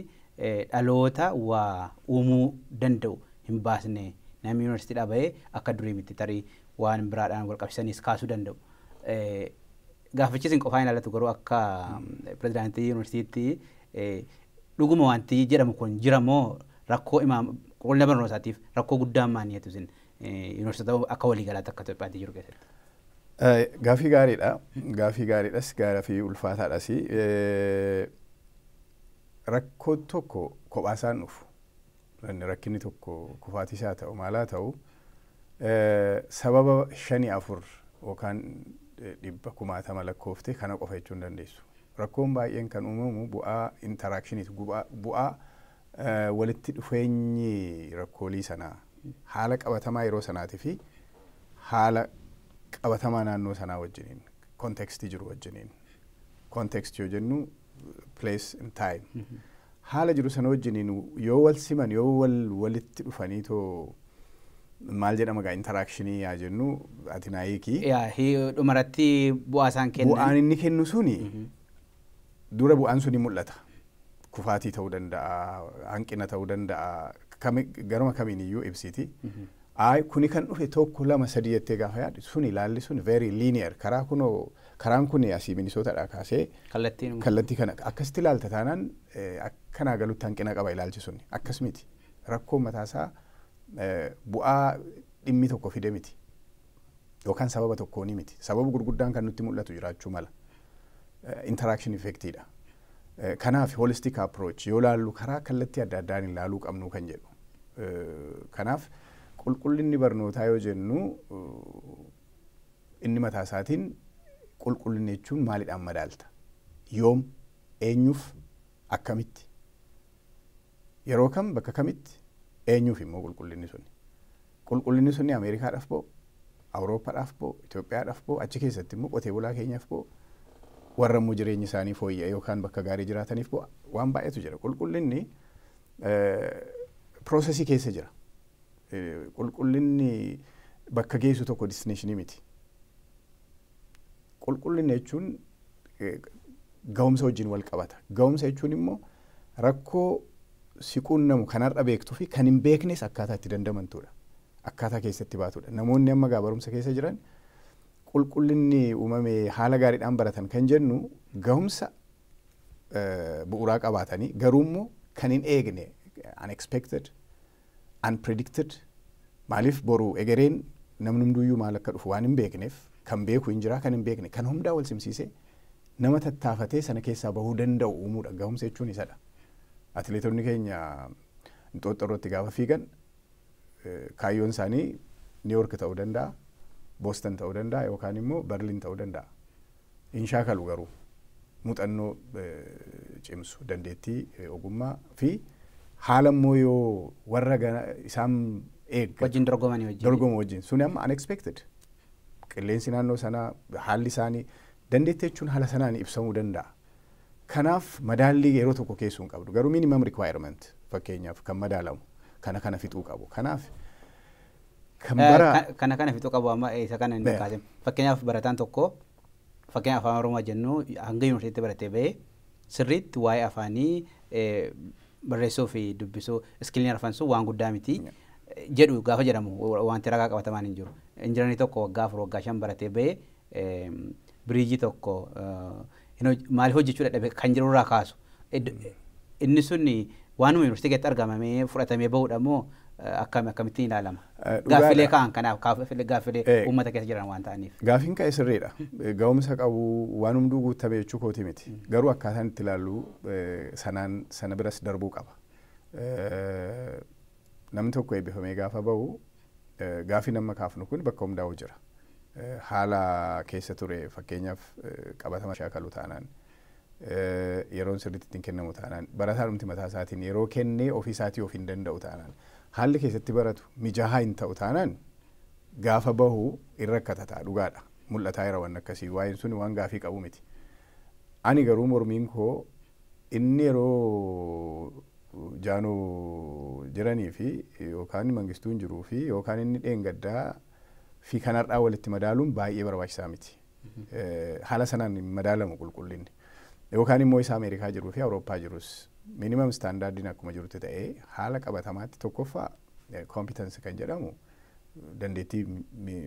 dhaloota waa uumuu danda'u hin baasne, namni yuunivarsiitiidhaa bahee akka durii miti, tarii waan biraadhaan wal qabsiisaniis kaasuu danda'u. Gaafichis hin qofaa hin ilaallatu, garuu akka pirezidaantii yuunivarsiitiitti dhuguma wanti jedhamu kun jira moo, rakkoo qulqullina barnootaatiif rakkoo guddaan maal isin yuunivarsiitota akka waliigalaatti akka Itoophiyaatti jiru keessatti? Gaafii gaariidha. Gaafii gaariidhas, gaafii ulfaataadhas. Rakkoo tokko kophaasaan dhufu. Rakkinni tokko kufaatiis haa ta'u, maal haa ta'u, sababa shanii afur yookaan dhibba kumaatama lakkoofte kana qofa jechuu hin dandeessu. Rakkoon baay'een kan uumamu bu'aa interactioniiti, bu'aa walitti dhufeenyi rakkoolii sanaa haala qabatamaa yeroo sanaatii fi haala qabatamaa naannoo sanaa wajjiniin, contextii jiru wajjiniin. Context yoo jennu place and time. Haala jiru sana wajjiniin yoo wal siman, yoo wal walitti dhufanii too, maal jedhama gaa, interactionii yaa jennu, ati naa hiikii. Dhumarratti bu'aa isaan kennan. Bu'aan inni kennu suni dura bu'aan suni mul'ata. Kufaatii ta'uu danda'a, hanqina ta'uu danda'a, garuma kamiin iyyuu ibsiti. Ayi, kuni kan dhufe tokko, lama, sadii jettee gaafa yaaddu, suni ilaalli sun very linear, karaa kunoo karaan kun asii Minisootaadhaa kaasee kallattii kana akkasitti ilaalta taanaan, akkanaa galutti hanqina qaba ilaalchi suni. Akkas miti. Rakkoon mataasaa bu'aa dhimmi tokko fide miti. Yookaan sababa tokkooni miti. Sababa gurguddaan kan nutti mul'atu jiraachuu mala. Interaction effectiidha. Kanaaf holistic approach yoo ilaallu karaa kallattii adda addaan ilaaluu qabnu kan jedhu. Kanaaf qulqullinni barnootaa yoo jennu, inni mataa isaatiin qulqullinni jechuun maalidhaan madaalta? Yoom? Eenyuuf? Akkamitti? Yeroo kam, bakka kamitti? Eenyuuf immoo qulqullinni suni? Qulqullinni suni Ameerikaadhaaf ba'u, Awurooppaadhaaf ba'u, Itoophiyaadhaaf ba'u, achi keessatti immoo qotee bulaa keenyaaf ba'u, warra immoo jireenyi isaanii fooyya'e yookaan bakka gaarii jiraataniif ba'u, waan baay'eetu jira. Qulqullinni processii keessa jira. Qulqullinni bakka geessu tokko destinationii miti. Qulqullinni jechuun ga'umsa wajjin wal qabata. Ga'umsa jechuun immoo rakkoo si quunnamu kanarra beektuu fi kan hin beeknes akkaataa itti dandamantudha. Akkaataa keessatti baatudha. Namoonni amma gaa barumsa keessa jiran qulqullinni uumame haala gaariidhaan baratan kan jennu ga'umsa bu'uuraa qabaatanii, garuu immoo kan hin eegne, unexpected, unpredicted, maaliif boru egereen namni hunduyyuu maal akka dhufu waan hin beekneef, kan beeku hin jira, kan hin beekne, kan hundaa wal simsiisee nama tattaafatee sana keessaa bahuu danda'u uumuudha. Ga'umsa jechuun isadha. Atileetonni keenya Inxooxxoo irratti gaafa fiigan kaayyoon isaanii New York ta'uu danda'a, Boston ta'uu danda'a yookaan immoo Berlin ta'uu danda'a. Hin shaakalu garuu muuxannoo cimsu dandeettii ogummaa fi haala immoo yoo warra isaan eeggatu. Wajjin dorgomanii wajjin. Dorgomu wajjin suni amma unexpected. Qilleensi naannoo sanaa haalli isaanii dandeettii jechuun haala sanaan ibsamuu danda'a. Kanaaf madaallii yeroo tokko keessuu hin qabdu garuu minimum requirement fakkeenyaaf kan madaalamu kana kana fixuu qabu. Kanaaf kan bara Kana kana fixuu qabu amma isa kana inni kaase. Fakkeenyaaf barataan tokko fakkeenyaaf Afaan Oromoo jennu hanga yuunivarsiitii baratee bahee sirriitti waa'ee afaanii barreessuu fi dubbisuu skilliin arfan sun waan guddaa miti jedhu gaafa jedhamu wanti ragaa qabatamaan hin jiru. Injinarii tokko waggaa 4 waggaa 5 baratee bahee bridge tokko maaliif hojjechuu dadhabe kan jiru irraa kaasu. Inni sun waanuma yuunivarsiitii keessatti argamamee fudhatamee bahudha moo akkamittiin ilaalama? Gaaffilee ka'an kanaaf gaaffilee uummata keessa jiran waan ta'aniif. Gaaffiin ka'e sirriidha. Ga'umsa qabu waan hunduu guutame jechuu kooti miti. Garuu akkaataan itti ilaallu sanaan sana biras darbuu qaba. Namni tokko eebbifamee gaafa bahu gaaffii nama kaafnu kun bakka hundaa'u jira. Haala keessa ture fakkeenyaaf qabatama shaakalu taanaan yeroon sirriitti ittiin kennamu taanaan barataa dhumti mataa isaatiin yeroo kennee ofii isaatii of hin danda'u taanaan haalli keessatti baratu mijaa'aa hin ta'u taanaan gaafa bahu hin rakkata ta'a dhugaadha. Mul'ataa jira waan akkasii waa'een sun waan gaafii qabu miti. Ani garuu mormiin koo inni yeroo jaanoo jiranii fi yookaan Mangistuun jiruu fi yookaan inni dheengaddaa fi kan har'aa walitti madaaluun baay'ee barbaachisaa miti. Haala sanaan hin madaalamu qulqullinni. Yookaan immoo isa Ameerikaa jiruu fi Awurooppaa jirus minimum standardiin akkuma jirutti ta'ee haala qabatamaatti tokkoffaa competence kan jedhamu dandeettii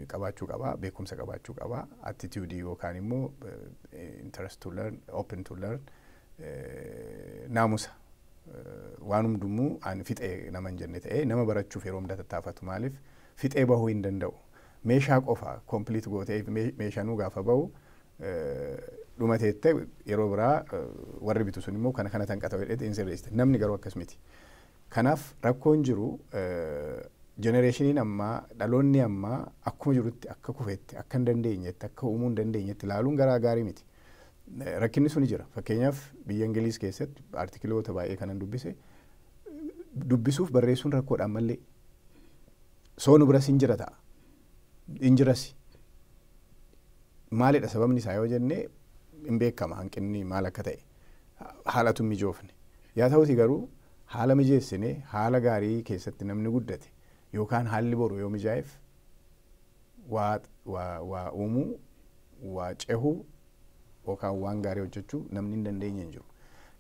qabaachuu qaba, beekumsa qabaachuu qaba, attitude yookaan immoo interest to learn, open to learn, naamusa waan hundumuu ani fixee nama hin jenne ta'ee nama barachuuf yeroo hunda tattaafatu maaliif fixee bahuu hin danda'u. Meeshaa qofa complete gootee meeshaanuu gaafa bahu dhumateette yeroo biraa warri bitu sun immoo kana kana tanqata jedhee hin sirreessite. Namni garuu akkas miti. Kanaaf rakkoon jiru generationiin ammaa dhaloonni ammaa akkuma jirutti akka kufetti akka hin dandeenyetti akka uumuu hin dandeenyetti ilaaluun garaa gaarii miti. Rakkinni suni jira. Fakkeenyaaf biyya Ingiliis keessatti articleoota baay'ee kanan dubbise dubbisuuf barreessuun rakkoodhaan mallee soonu biras hin jira ta'a. Hin jiras. Maalidha sababni isaa yoo jenne hin beekama hanqinni maal akka ta'e haalatu hin mijoofne. Yaa ta'uti garuu haala mijeessine haala gaarii keessatti namni guddate yookaan haalli boru yoo mijaa'eef waa uumuu waa cehuu yookaan waan gaarii hojjechuu namni hin dandeenye hin jiru.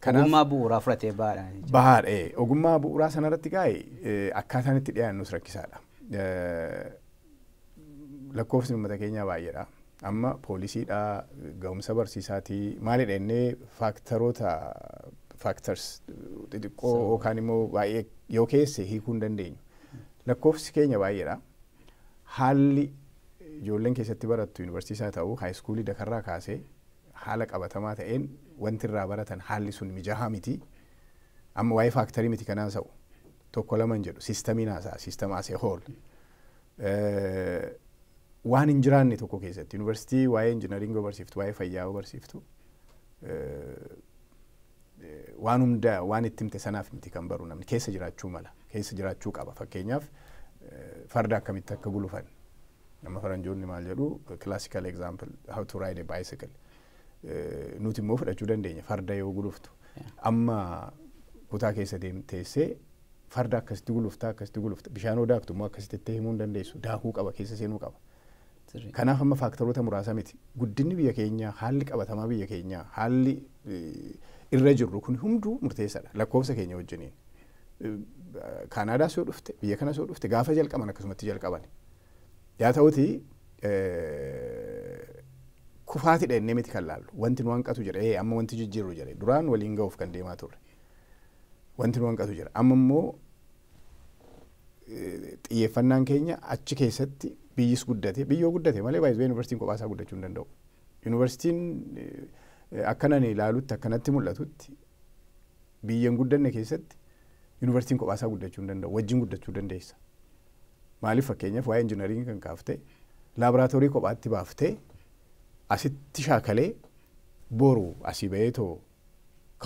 Ogummaa bu'uuraa fudhatee bahaadha. Bahaadha. Ogummaa bu'uuraa sanarratti gaa'e akkaataan itti dhiyaannus rakkisaadha. Lakkoofsi uummata keenyaa baay'eedha. Amma poolisiidha, ga'umsa barsiisaatii maalidha innee factoroota factors xixiqqoo yookaan immoo baay'ee yoo keesse hiikuu hin dandeenyu. Lakkoofsi keenya baay'eedha. Haalli ijoolleen keessatti barattu yuunivarsiitii haa ta'u high schoolii dakarraa kaasee haala qabatamaa ta'een wanti irraa baratan haalli sun mijaa'aa miti. Amma waa'ee factorii miti kanaan sa'u tokko lama hin jedhu systemiin haasa'a system as a whole. Waan hin jiraanne tokko keessatti yuunivarsiitii waa'ee engineeringii barsiiftu waa'ee fayyaa barsiiftu waan hunda waan itti himte sanaaf miti kan baru namni keessa jiraachuu mala keessa jiraachuu qaba fakkeenyaaf farda akkamitti akka gulufan nama faranjoonni maal jedhu classical example how to ride a bicycle nuti immoo fudhachuu dandeenya farda yoo guluftu amma kutaa keessa teessee farda akkasitti gulufta akkasitti gulufta bishaan yoo daaktu immoo akkasitti itti himuu hin dandeessu daakuu qaba keessa seenuu qaba. Kanaaf amma factoroota muraasa miti guddinni biyya keenyaa haalli qabatamaa biyya keenyaa haalli irra jirru kun hunduu murteessaadha lakkoofsa keenya wajjiniin. Kaanaadaas yoo dhufte biyya kanas yoo dhufte gaafa jalqaban akkasumatti jalqaban. Yaa ta'uti kufaatidha innee miti kan laallu wanti nu hanqatu jira amma wanti jijjiirru jira duraan waliin ga'uuf kan deemaa turre wanti nu hanqatu jira amma immoo xiyyeeffannaan keenya achi keessatti biyyis guddate biyyoo guddate malee baay'ee yuunivarsiitiin kophaa isaa guddachuu hin danda'u. Yuunivarsiitiin akkanan ilaalutti akkanatti mul'atutti biyya hin guddanne keessatti yuunivarsiitiin kophaa isaa guddachuu hin danda'u wajjin guddachuu dandeessa. Maaliif, fakkeenyaaf waa'ee engineering kan kaaftee, laaboraatoorii kophaatti baaftee asitti shaakalee boru asii baheetoo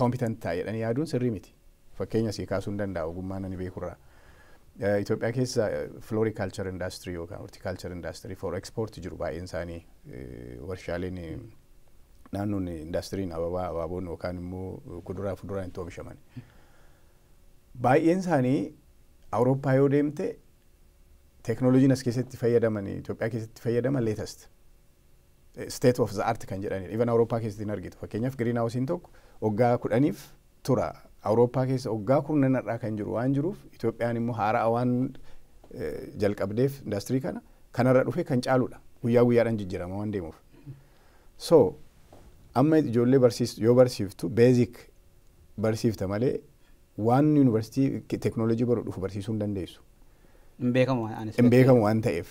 competent ta'a jedhanii yaaduun sirrii miti. Fakkeenya asii kaasuu hin danda'a ogummaa nani beekurraa. Itoophiyaa keessa floriculture industry yookaan horticulture industry for export jiru. Baay'een isaanii warshaaleen naannoon indastiriin ababaa, abaaboon yookaan immoo kuduraa fuduraan itti oomishaman. Baay'een isaanii Awurooppaa yoo deemte, teeknooloojiin as keessatti fayyadaman, Itoophiyaa keessatti fayyadaman, latest state of the art kan jedhanidha. Even Awurooppaa keessatti hin argitu. Fakkeenyaaf green houseiin tokko waggaa 10f tura. Awurooppaa keessa waggaa kurnanarraa kan jiru waan jiruuf, Itoophiyaan immoo haaraa waan jalqabdeef indaastirii kana kanarra dhufe kan caaludha. Guyyaa guyyaadhaan jijjiirama waan deemuuf. So amma ijoollee barsiistu yoo barsiiftu, basic barsiifta malee waan yuunivarsiitii teeknooloojii baru dhufu barsiisuu hin dandeessu. Hin beekamu. Hin beekamu waan ta'eef.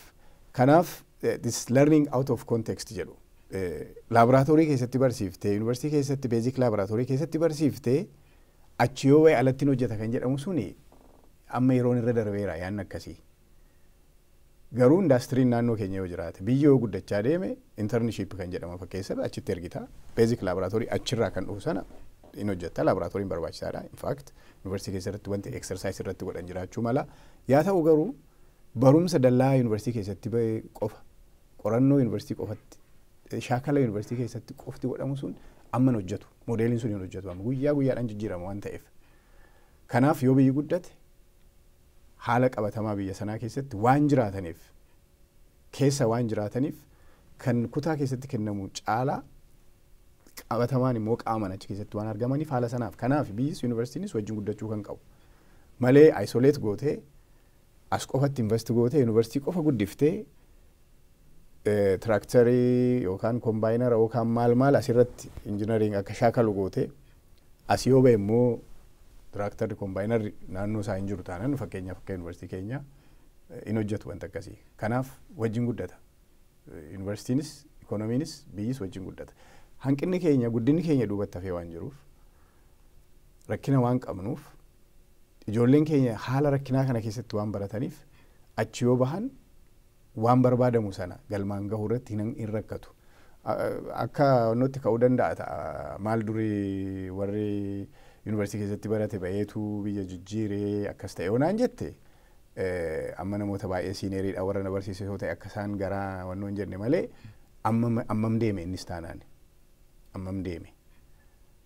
Kanaaf this learning out of context jedhu. Laaboraatoorii keessatti barsiiftee, yuunivarsiitii keessatti basic laaboraatoorii keessatti barsiiftee, achi yoo waa'ee alatti hojjeta kan jedhamu suni amma yeroon irra darbeera yaanni akkasii. Garuu indaastiriin naannoo keenya yoo jiraate, biyyi yoo guddachaa deeme, internship kan jedhamu fakkeessa achitti ergita. Basic laaboraatoorii achirraa kan dhufu sana in hojjetta. Laaboraatooriin barbaachisaadha. In fact, yuunivarsiitii keessatti wanti exercise irratti godhan jiraachuu mala. Yaa ta'u garuu barumsa dallaa yuunivarsiitii keessatti bahe qofa, qorannoo yuunivarsiitii qofatti, shaakala yuunivarsiitii keessatti qofti godhamu sun amma hin hojjetu. Moodeeliin sun hin hojjetu, amma guyyaa guyyaadhaan jijjiirama waan ta'eef. Kanaaf yoo biyyi guddate, haala qabatamaa biyya sanaa keessatti waan jiraataniif, keessa waan jiraataniif, kan kutaa keessatti kennamu caalaa qabatamaan immoo qaaman achi keessatti waan argamaniif haala sanaaf. Kanaaf biyyis yuunivarsiitiinis wajjin guddachuu kan qabu malee, isolate gootee as qofatti invest gootee, yuunivarsiitii qofa guddiftee, tiraaktarii yookaan kombaayinara yookaan maal maal asirratti engineering akka shaakalu gootee, as yoo ba'e immoo tiraaktarri, kombaayinarri naannoo isaa hin jiru taanaan, fakkeenyaaf akka yuunivarsiitii keenya, hin hojjetu wanta akkasii. Kanaaf wajjin guddata. Yuunivarsiitiinis, ikoonomiinis, biyyis wajjin guddata. Hanqinni keenya guddinni keenya duubatti hafee waan jiruuf, rakkina waan qabnuuf, ijoolleen keenya haala rakkinaa kana keessatti waan barataniif, achi yoo bahan waan barbaadamu sana galmaan gahuu irratti hin rakkatu. Akka nutti ka'uu danda'a ta'a. Maal, durii warri yuunivarsiitii keessatti barate baheetu biyya jijjiiree akkas ta'e yoo naan jette, amma namoota baay'ee senioriidha warra na barsiise yoo ta'e akka isaan garaa wannoo hin jenne malee, ammam deeme innis taanaan, ammam deeme?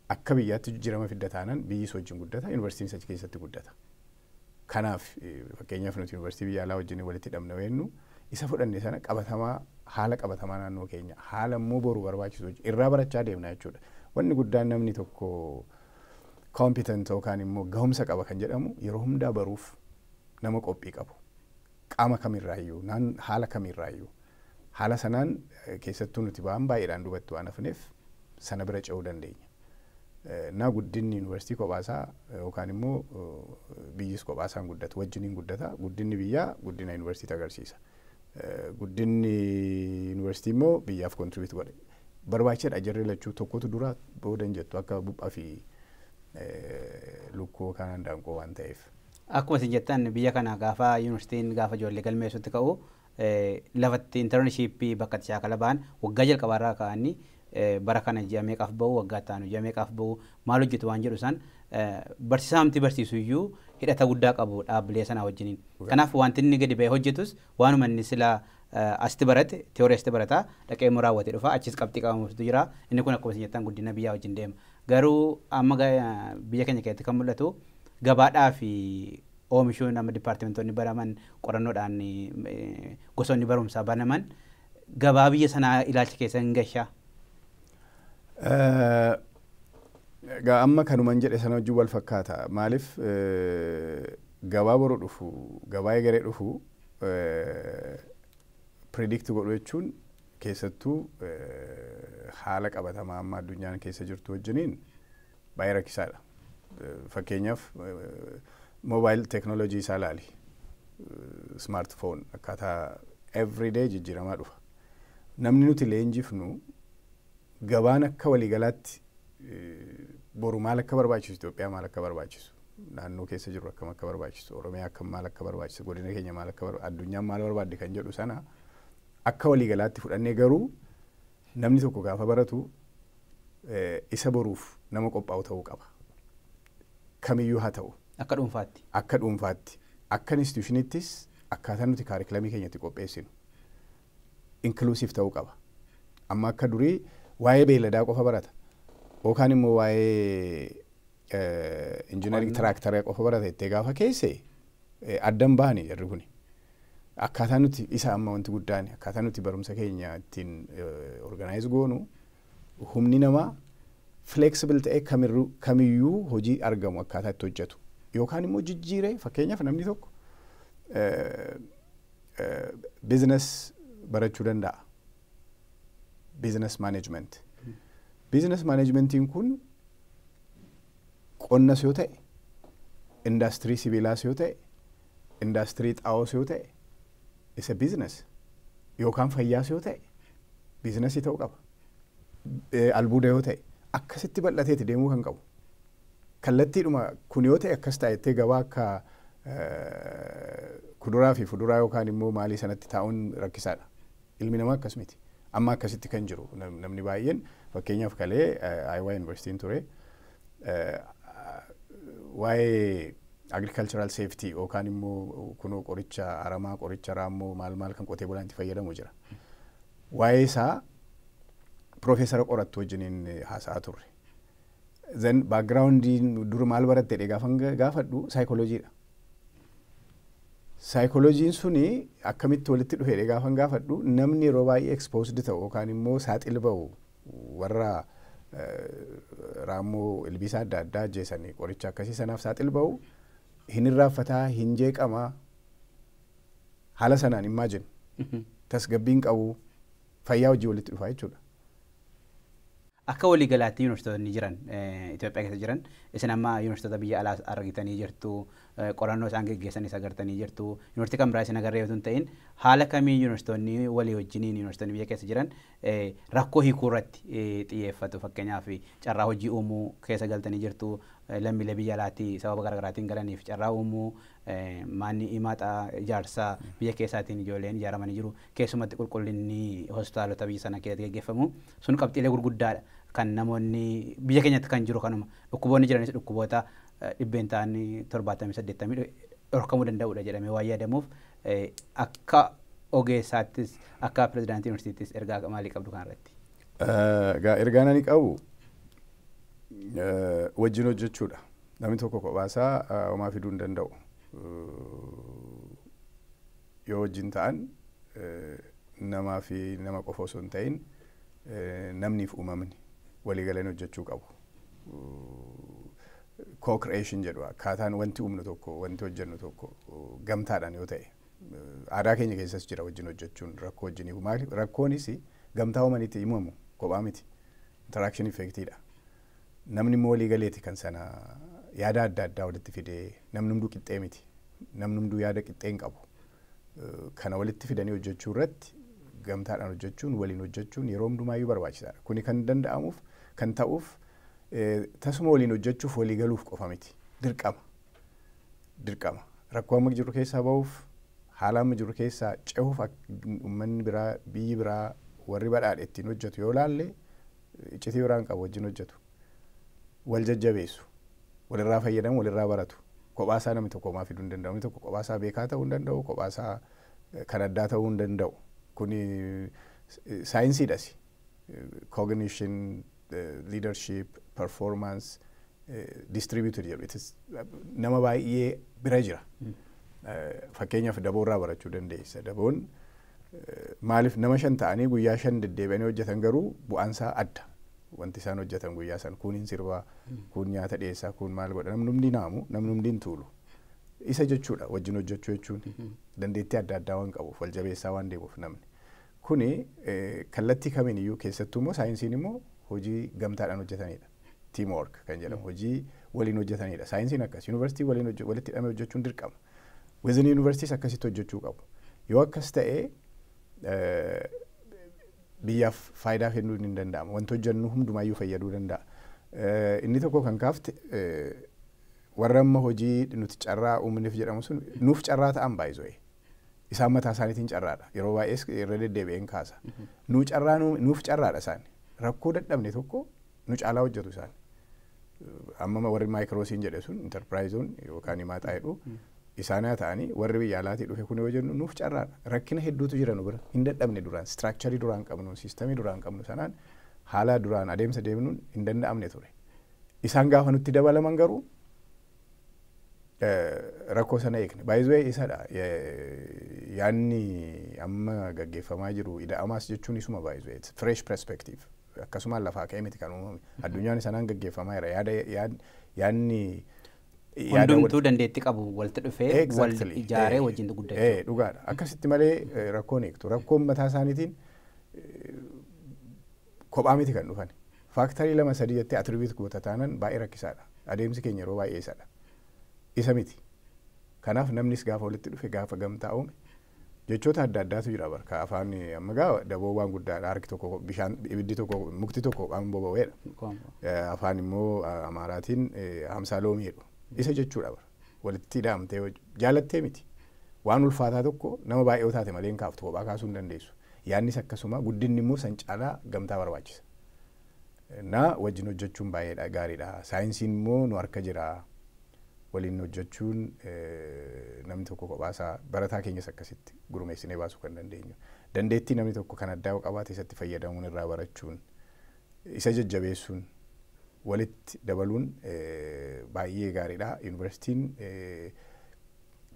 Akka biyyaatti jijjiirama fidda taanaan, biyyis wajjin guddata, yuunivarsiitiin achi keessatti guddata. Kanaaf fakkeenyaaf nuti yuunivarsiitii biyya alaa wajjin walitti hidhamna weennu isa fudhanne sana qabatamaa, haala qabatamaa naannoo keenya, haala immoo boru barbaachisu irraa barachaa deemna jechuudha. Wanni guddaan namni tokko competent yookaan immoo gahumsa qaba kan jedhamu yeroo hundaa baruuf nama qophii qabu. Qaama kamirraayyuu, naan haala kamirraayyuu, haala sanaan keessattuu nuti ba'an baay'eedhaan duubatti waan hafneef sana bira ce'uu dandeenya. Na guddinni yuunivarsiitii kophaasaa yookaan immoo biyyis kophaasaan guddatu, wajjiniin guddata. Guddinni biyyaa guddina yuunivarsiitii agarsiisa. Guddinni yuunivarsiitii immoo biyyaaf contribute godhe. Barbaachisaadha, jarri lachuu tokkotu dura booda hin jettu, akka buphaa fi lukkuu yookaan handaanqoo waan ta'eef. Akkuma isin jettan, biyya kana gaafa yuunivarsiitiin gaafa ijoollee galmeessutti ka'u, lafatti internshipii bakka itti shaakala ba'an waggaa jalqabaarraa ka'anii, bara kana ji'a meeqaaf ba'u, waggaa itti aanu ji'a meeqaaf ba'u, maal hojjetu waan jedhu isaan barsiisaa amti barsiisu iyyuu hidhata guddaa qabu dhaabbilee sanaa wajjiniin. Kanaaf wanti inni gadi ba'ee hojjetus waanuma inni silaa asitti barate, tiyoorii asitti barataa dhaqee immoo raawwatee dhufa, achis qabxii qabamuutu jira. Inni kun akkuma isin jettan guddina biyyaa wajjin deema. Garuu amma biyya keenya keessatti kan mul'atu gabaadhaa fi oomishuun amma dipaartimentoonni baraman, qorannoodhaan gosoonni barumsaa banaman gabaa biyya sanaa ilaalcha keessa hin gashaa. Egaa amma kanuman jedhe sana wajjin wal fakkaata. Maaliif, gabaa boru dhufu, gabaa egeree dhufu predict godhu jechuun keessattuu haala qabatamaa amma addunyaan keessa jirtu wajjiniin baay'ee rakkisaadha. Fakkeenyaaf mobile technology isaa ilaali. Smartphone akkaataa everyday jijjiiramaa dhufa. Namni nuti leenjifnu gabaan akka waliigalaatti boru maal akka barbaachisu, Itoophiyaa maal akka barbaachisu Naannoo keessa jiru akkam akka barbaachisu, Oromiyaa akkam maal akka barbaachisu, godina keenya maal akka barbaachisu, addunyaan maal barbaadde kan jedhu sana akka waliigalaatti fudhannee garuu namni tokko gaafa baratu isa boruuf nama qophaa'u ta'uu qaba. Kamiyyuu haa ta'u. Akka dhuunfaatti. Akka dhuunfaatti. Akka institutionittis akkaataa nuti curriculumii keenyatti qopheessinu inclusive ta'uu qaba. Amma akka durii waa'ee beeyladaa qofa barata. Yookaan immoo waa'ee engineering tiraaktara qofa barata jettee gaafa keesse addan bahani jarri kuni. Akkaataa nuti isa amma wanti guddaan akkaataa nuti barumsa keenya ittiin organize goonu humni namaa flexible ta'ee kamiyyuu hojii argamu akkaataa itti hojjetu. Yookaan immoo jijjiiree, fakkeenyaaf namni tokko business barachuu danda'a. Business management. Business managementiin kun qonnas yoo ta'e, indaastirii sibiilaas yoo ta'e, indaastirii xaa'oos yoo ta'e, isa business yookaan fayyaas yoo ta'e businessii ta'uu qaba. Albuuda yoo ta'e akkasitti bal'ateeti deemuu kan qabu. Kallattiidhuma kun yoo ta'e akkas ta'a jettee gabaa akka kuduraa fi fuduraa yookaan immoo maalii sanatti taa'uun rakkisaadha. Ilmi namaa akkas miti. Amma akkasitti kan jiru namni baay'een, fakkeenyaaf kalee Iowa Yuunivarsiitiin ture, waa'ee agricultural safety yookaan immoo kunoo qoricha aramaa, qoricha raammoo, maal maal kan qotee bulaan itti fayyadamu jira. Waa'ee isaa piroofeesara qorattu wajjiniin haasa'aa turre. Then backgroundiin dur maal baratte jedhee gaafan gaafadhu saayikoloojiidha. Saayikoloojiin suni akkamitti walitti dhufe jedhee gaafan gaafadhu, namni yeroo baay'ee exposed ta'u yookaan immoo saaxil ba'u warra raammoo ilbiisa adda addaa ajjeesanii qoricha akkasii sanaaf saaxil ba'u hin irraanfataa, hin jeeqamaa, haala sanaan imagine tasgabbiin qabu fayyaa hojii walitti dhufaa jechuudha. Akka waliigalaatti yuunivarsiitonni jiran Itoophiyaa keessa jiran, isin amma yuunivarsiitota biyya alaas argitanii jirtu, qorannoo isaan geggeessanis agartanii jirtu, yuunivarsiitii kan biraa isin agarree otoo hin ta'in, haala kamiin yuunivarsiitonni walii wajjiniin yuunivarsiitonni biyya keessa jiran rakkoo hiikuu irratti xiyyeeffatu? Fakkeenyaaf carraa hojii uumuu keessa galtanii jirtu, lammiilee biyya alaatii sababa garaagaraatiin galaniif carraa uumuu, manni himaxa ijaarsaa biyya keessaatiin ijoolleen ijaaramanii jiru, keessumatti qulqullinni hospitaalota biyya sana keessatti geggeeffamu sun qabxiilee gurguddaadha. Kan namoonni biyya keenyatti kan jiru kanuma, dhukkuboonni jiranis dhukkuboota 80% dhorkamuu danda'udha jedhamee waan yaadamuuf, akka ogeessaattis akka pirezidaantii yuunivarsiitiittis ergaa maalii qabdu kanarratti? Ergaan ani qabu wajjin hojjechuudha. Namni tokko kophaasaa homaa fiduu hin danda'u. Yoo wajjin ta'an namaa fi nama qofa osoo hin ta'in namniif uumamni walii galanii hojjechuu qabu. Co-creation jedhu, akkaataan wanti uumnu tokko, wanti hojjennu tokko gamtaadhaan yoo ta'e, aadaa keenya keessas jira wajjin hojjechuun rakkoo wajjin. Rakkoonis gamtaa uumanitti himamu, kophaa miti, interaction effectiidha. Namni immoo walii galeeti kan sana yaada adda addaa walitti fidee, namni hunduu qixxee miti, namni hunduu yaada qixxee hin qabu. Kana walitti fidanii hojjechuu irratti gamtaadhaan hojjechuun, waliin hojjechuun yeroo hundumaayyuu barbaachisaadha. Kuni kan danda'amuuf kan ta'uuf tasuma waliin hojjechuuf walii galuuf qofa miti. Dirqama. Dirqama. Rakkoo amma jiru keessaa bahuuf, haala amma jiru keessaa cehuuf, uummanni biraa, biyyi biraa, warri badhaadhe ittiin hojjetu yoo laalle iccitii biraan qabu, wajjin hojjetu. Wal jajjabeessu. Walirraa fayyadamu, walirraa baratu. Kophaasaa namni tokko homaa fiduu hin danda'u. Namni tokko kophaasaa beekaa ta'uu hin danda'u. Kophaasaa kan addaa ta'uu hin danda'u. Kuni saayinsiidhas. Cognition, leadership, performance, distributed jedhu. Nama baay'ee bira jira. Fakkeenyaaf daboorraa barachuu dandeessa. Daboon maaliif nama shan ta'anii guyyaa 5 deddeebi'anii hojjetan garuu bu'aansaa adda. Wanti isaan hojjetan guyyaa san kun hin sirbaa, kun nyaata dhiyeessaa, kun maal godha, namni hundi naamu, namni hundi hin tuulu. Isa jechuudha wajjin hojjechuu jechuun, dandeettii adda addaa waan qabuuf wal jabeessaa waan deemuuf namni. Kuni kallattii kamiin iyyuu, keessattuu immoo saayinsiin immoo hojii gamtaadhaan hojjetanidha. Teamwork kan jedhamu, hojii waliin hojjetanidha. Saayinsiin akkas yuunivarsiitii waliin walitti hidhamee hojjechuun dirqama. Within yuunivarsiitiis akkasitti hojjechuu qabu. Yoo akkas ta'e biyyaaf faayidaa kennuu hin danda'ama. Wanti hojjennu hundumaayyuu fayyaduu danda'a. Inni tokko kan kaafte Warra amma hojii nuti carraa uumneef jedhamu sun nuuf carraa ta'an baay'isoo. Isaan mataa isaaniitiin carraadha. Yeroo baay'ees irra deddeebi'een kaasa. Nu carraa nuuf carraadha isaan. Rakkoo dadhabne tokko nu caalaa hojjetu isaan. Amma warri maayikroosiin jedhe sun intarpiraayizoon yookaan himaaxaa jedhu isaan haa ta'anii warri biyya alaatii dhufe kun yoo jennu nuuf carraadha. Rakkina hedduutu jira nu bira. Hin dadhabne duraan istiraakcharii duraan qabnu siistamii duraan qabnu sanaan haala duraan adeemsa deemnuun hin danda'amne ture. Isaan gaafa nutti dabalaman garuu rakkoo sana eegne. Baay'ee isadha. Yaanni amma gaggeeffamaa jiru ida'amaas jechuun isuma baay'ee fresh perspective. Akkasumaan lafaa ka'ee miti kan uumame. Addunyaan sanaan gaggeeffamaa jira. Yaanni hundumtuu dandeettii qabu walitti dhufee wal ijaaree wajjin guddachuu. Dhugaadha. Akkasitti malee rakkoon eegtu. Rakkoon mataa isaaniitiin kophaa miti kan dhufan. Faaktarii 2 3 jettee atiribiit goota taanan baay'ee rakkisaadha. Adeemsi keenya yeroo baay'ee isadha. Isa miti. Kanaaf namnis gaafa walitti dhufe gaafa gamtaa uume jechoota adda addaatu jira barka afaan amma gaa daboo waan guddaadha harki tokko bishaan ibiddi tokko mukti tokko waan boba'eedha. Afaan immoo Amaaraatiin hamsaa loomii jedhu. Isa jechuudha bara. Walitti hidhamtee jaalattee miti. Waan ulfaataa tokko nama baay'ee taate malee hin kaaftu kophaa kaasuu hin dandeessu. Yaannis akkasuma guddinni immoo san caalaa gamtaa barbaachisa. Na wajjin hojjechuun baay'eedha gaariidha. Saayinsiin immoo nu harka jira. Waliin hojjechuun namni tokko kophaasaa barataa keenyas akkasitti gurmeessinee baasuu kan dandeenyu. Dandeettii namni tokko kan addaa qabaate isatti fayyadamuun irraa barachuun isa jajjabeessuun walitti dabaluun baay'ee gaariidha. Yuunivarsiitiin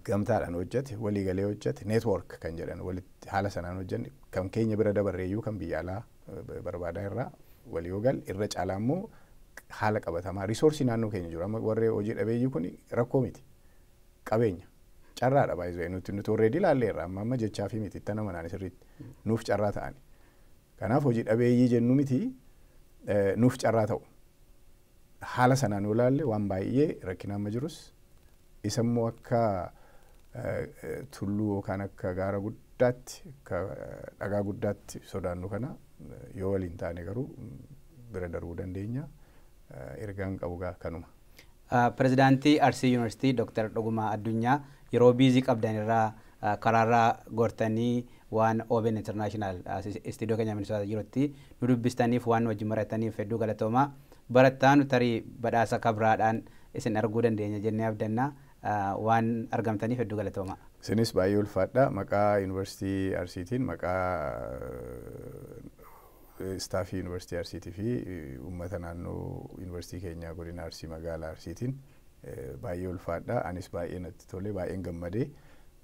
gamtaadhaan hojjete waliigalee hojjete neetwoork kan jedhan walitti haala sanaan hojjenne kan keenya bira dabarreeyyuu kan biyya alaa barbaadaa irraa walii gal irra caalaa immoo haala qabatamaa risoorsii naannoo keenya jiru amma warri hojii dhabeeyyii kun rakkoo miti qabeenya carraadha baay'ee nuti already ilaalleerra amma amma jechaa fi miti itti nama naan sirriitti nuuf carraa ta'ani. Kanaaf hojii dhabeeyyii jennu miti nuuf carraa ta'u. Haala sanaan yoo ilaalle waan baay'ee rakkina amma jirus isa immoo akka tulluu yookaan akka gaara guddaatti akka dhagaa guddaatti sodaannu kana yoo waliin taane garuu bira darbuu dandeenya. Ergaan qabu gaa kanuma. Pirezidaantii Arsii Yuunivarsiitii Dr. Dhugumaa Addunyaa yeroo biizii qabdan irraa karaarraa gortanii waan OBN International istiidiyoo keenya Minisoota jirutti nu dubbistaniif waan wajjin marataniif hedduu galatoomaa. Barattaan tarii badhaasa kabraadhaan isin arguu dandeenya jennee abdanna waan argamtaniif hedduu galatoomaa. Isinis baay'ee ulfaadha. Maqaa Yuunivarsiitii Arsiitiin maqaa istaafii Yuunivarsiitii Arsiitii fi uummata naannoo Yuunivarsiitii keenyaa godina Arsii magaalaa Arsiitiin baay'ee ulfaadha. Anis baay'ee natti tole baay'een gammadee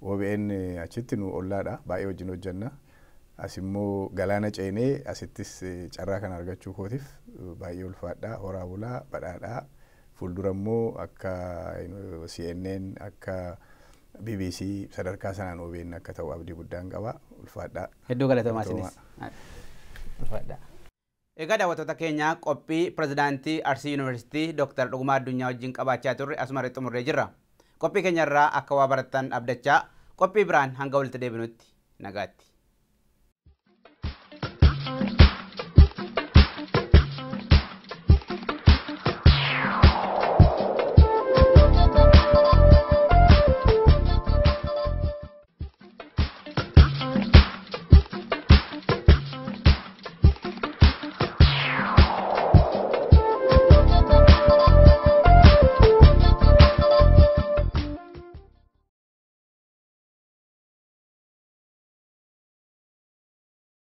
OBN achitti nu ollaadha baay'ee wajjin hojjenna. As immoo galaana ceenee asittis carraa kana argachuu kootiif baay'ee ulfaadha. Horaa bulaa badhaadhaa. Fuuldura immoo akka CNN akka BBC sadarkaa sanaan OBN akka ta'u abdii guddaan qaba. Ulfaadha. Hedduu galatoomaa isinis. Ulfaadha. Egaa daawwattoota keenya qophii pirezidaantii Arsii Yuunivarsiitii Dr. Dhugumaa Addunyaa wajjin qabaachaa turre asuma irratti xumurree jirra. Qophii keenya irraa akka waa barattan abdachaa qophii biraan hanga walitti deebinutti nagaatti.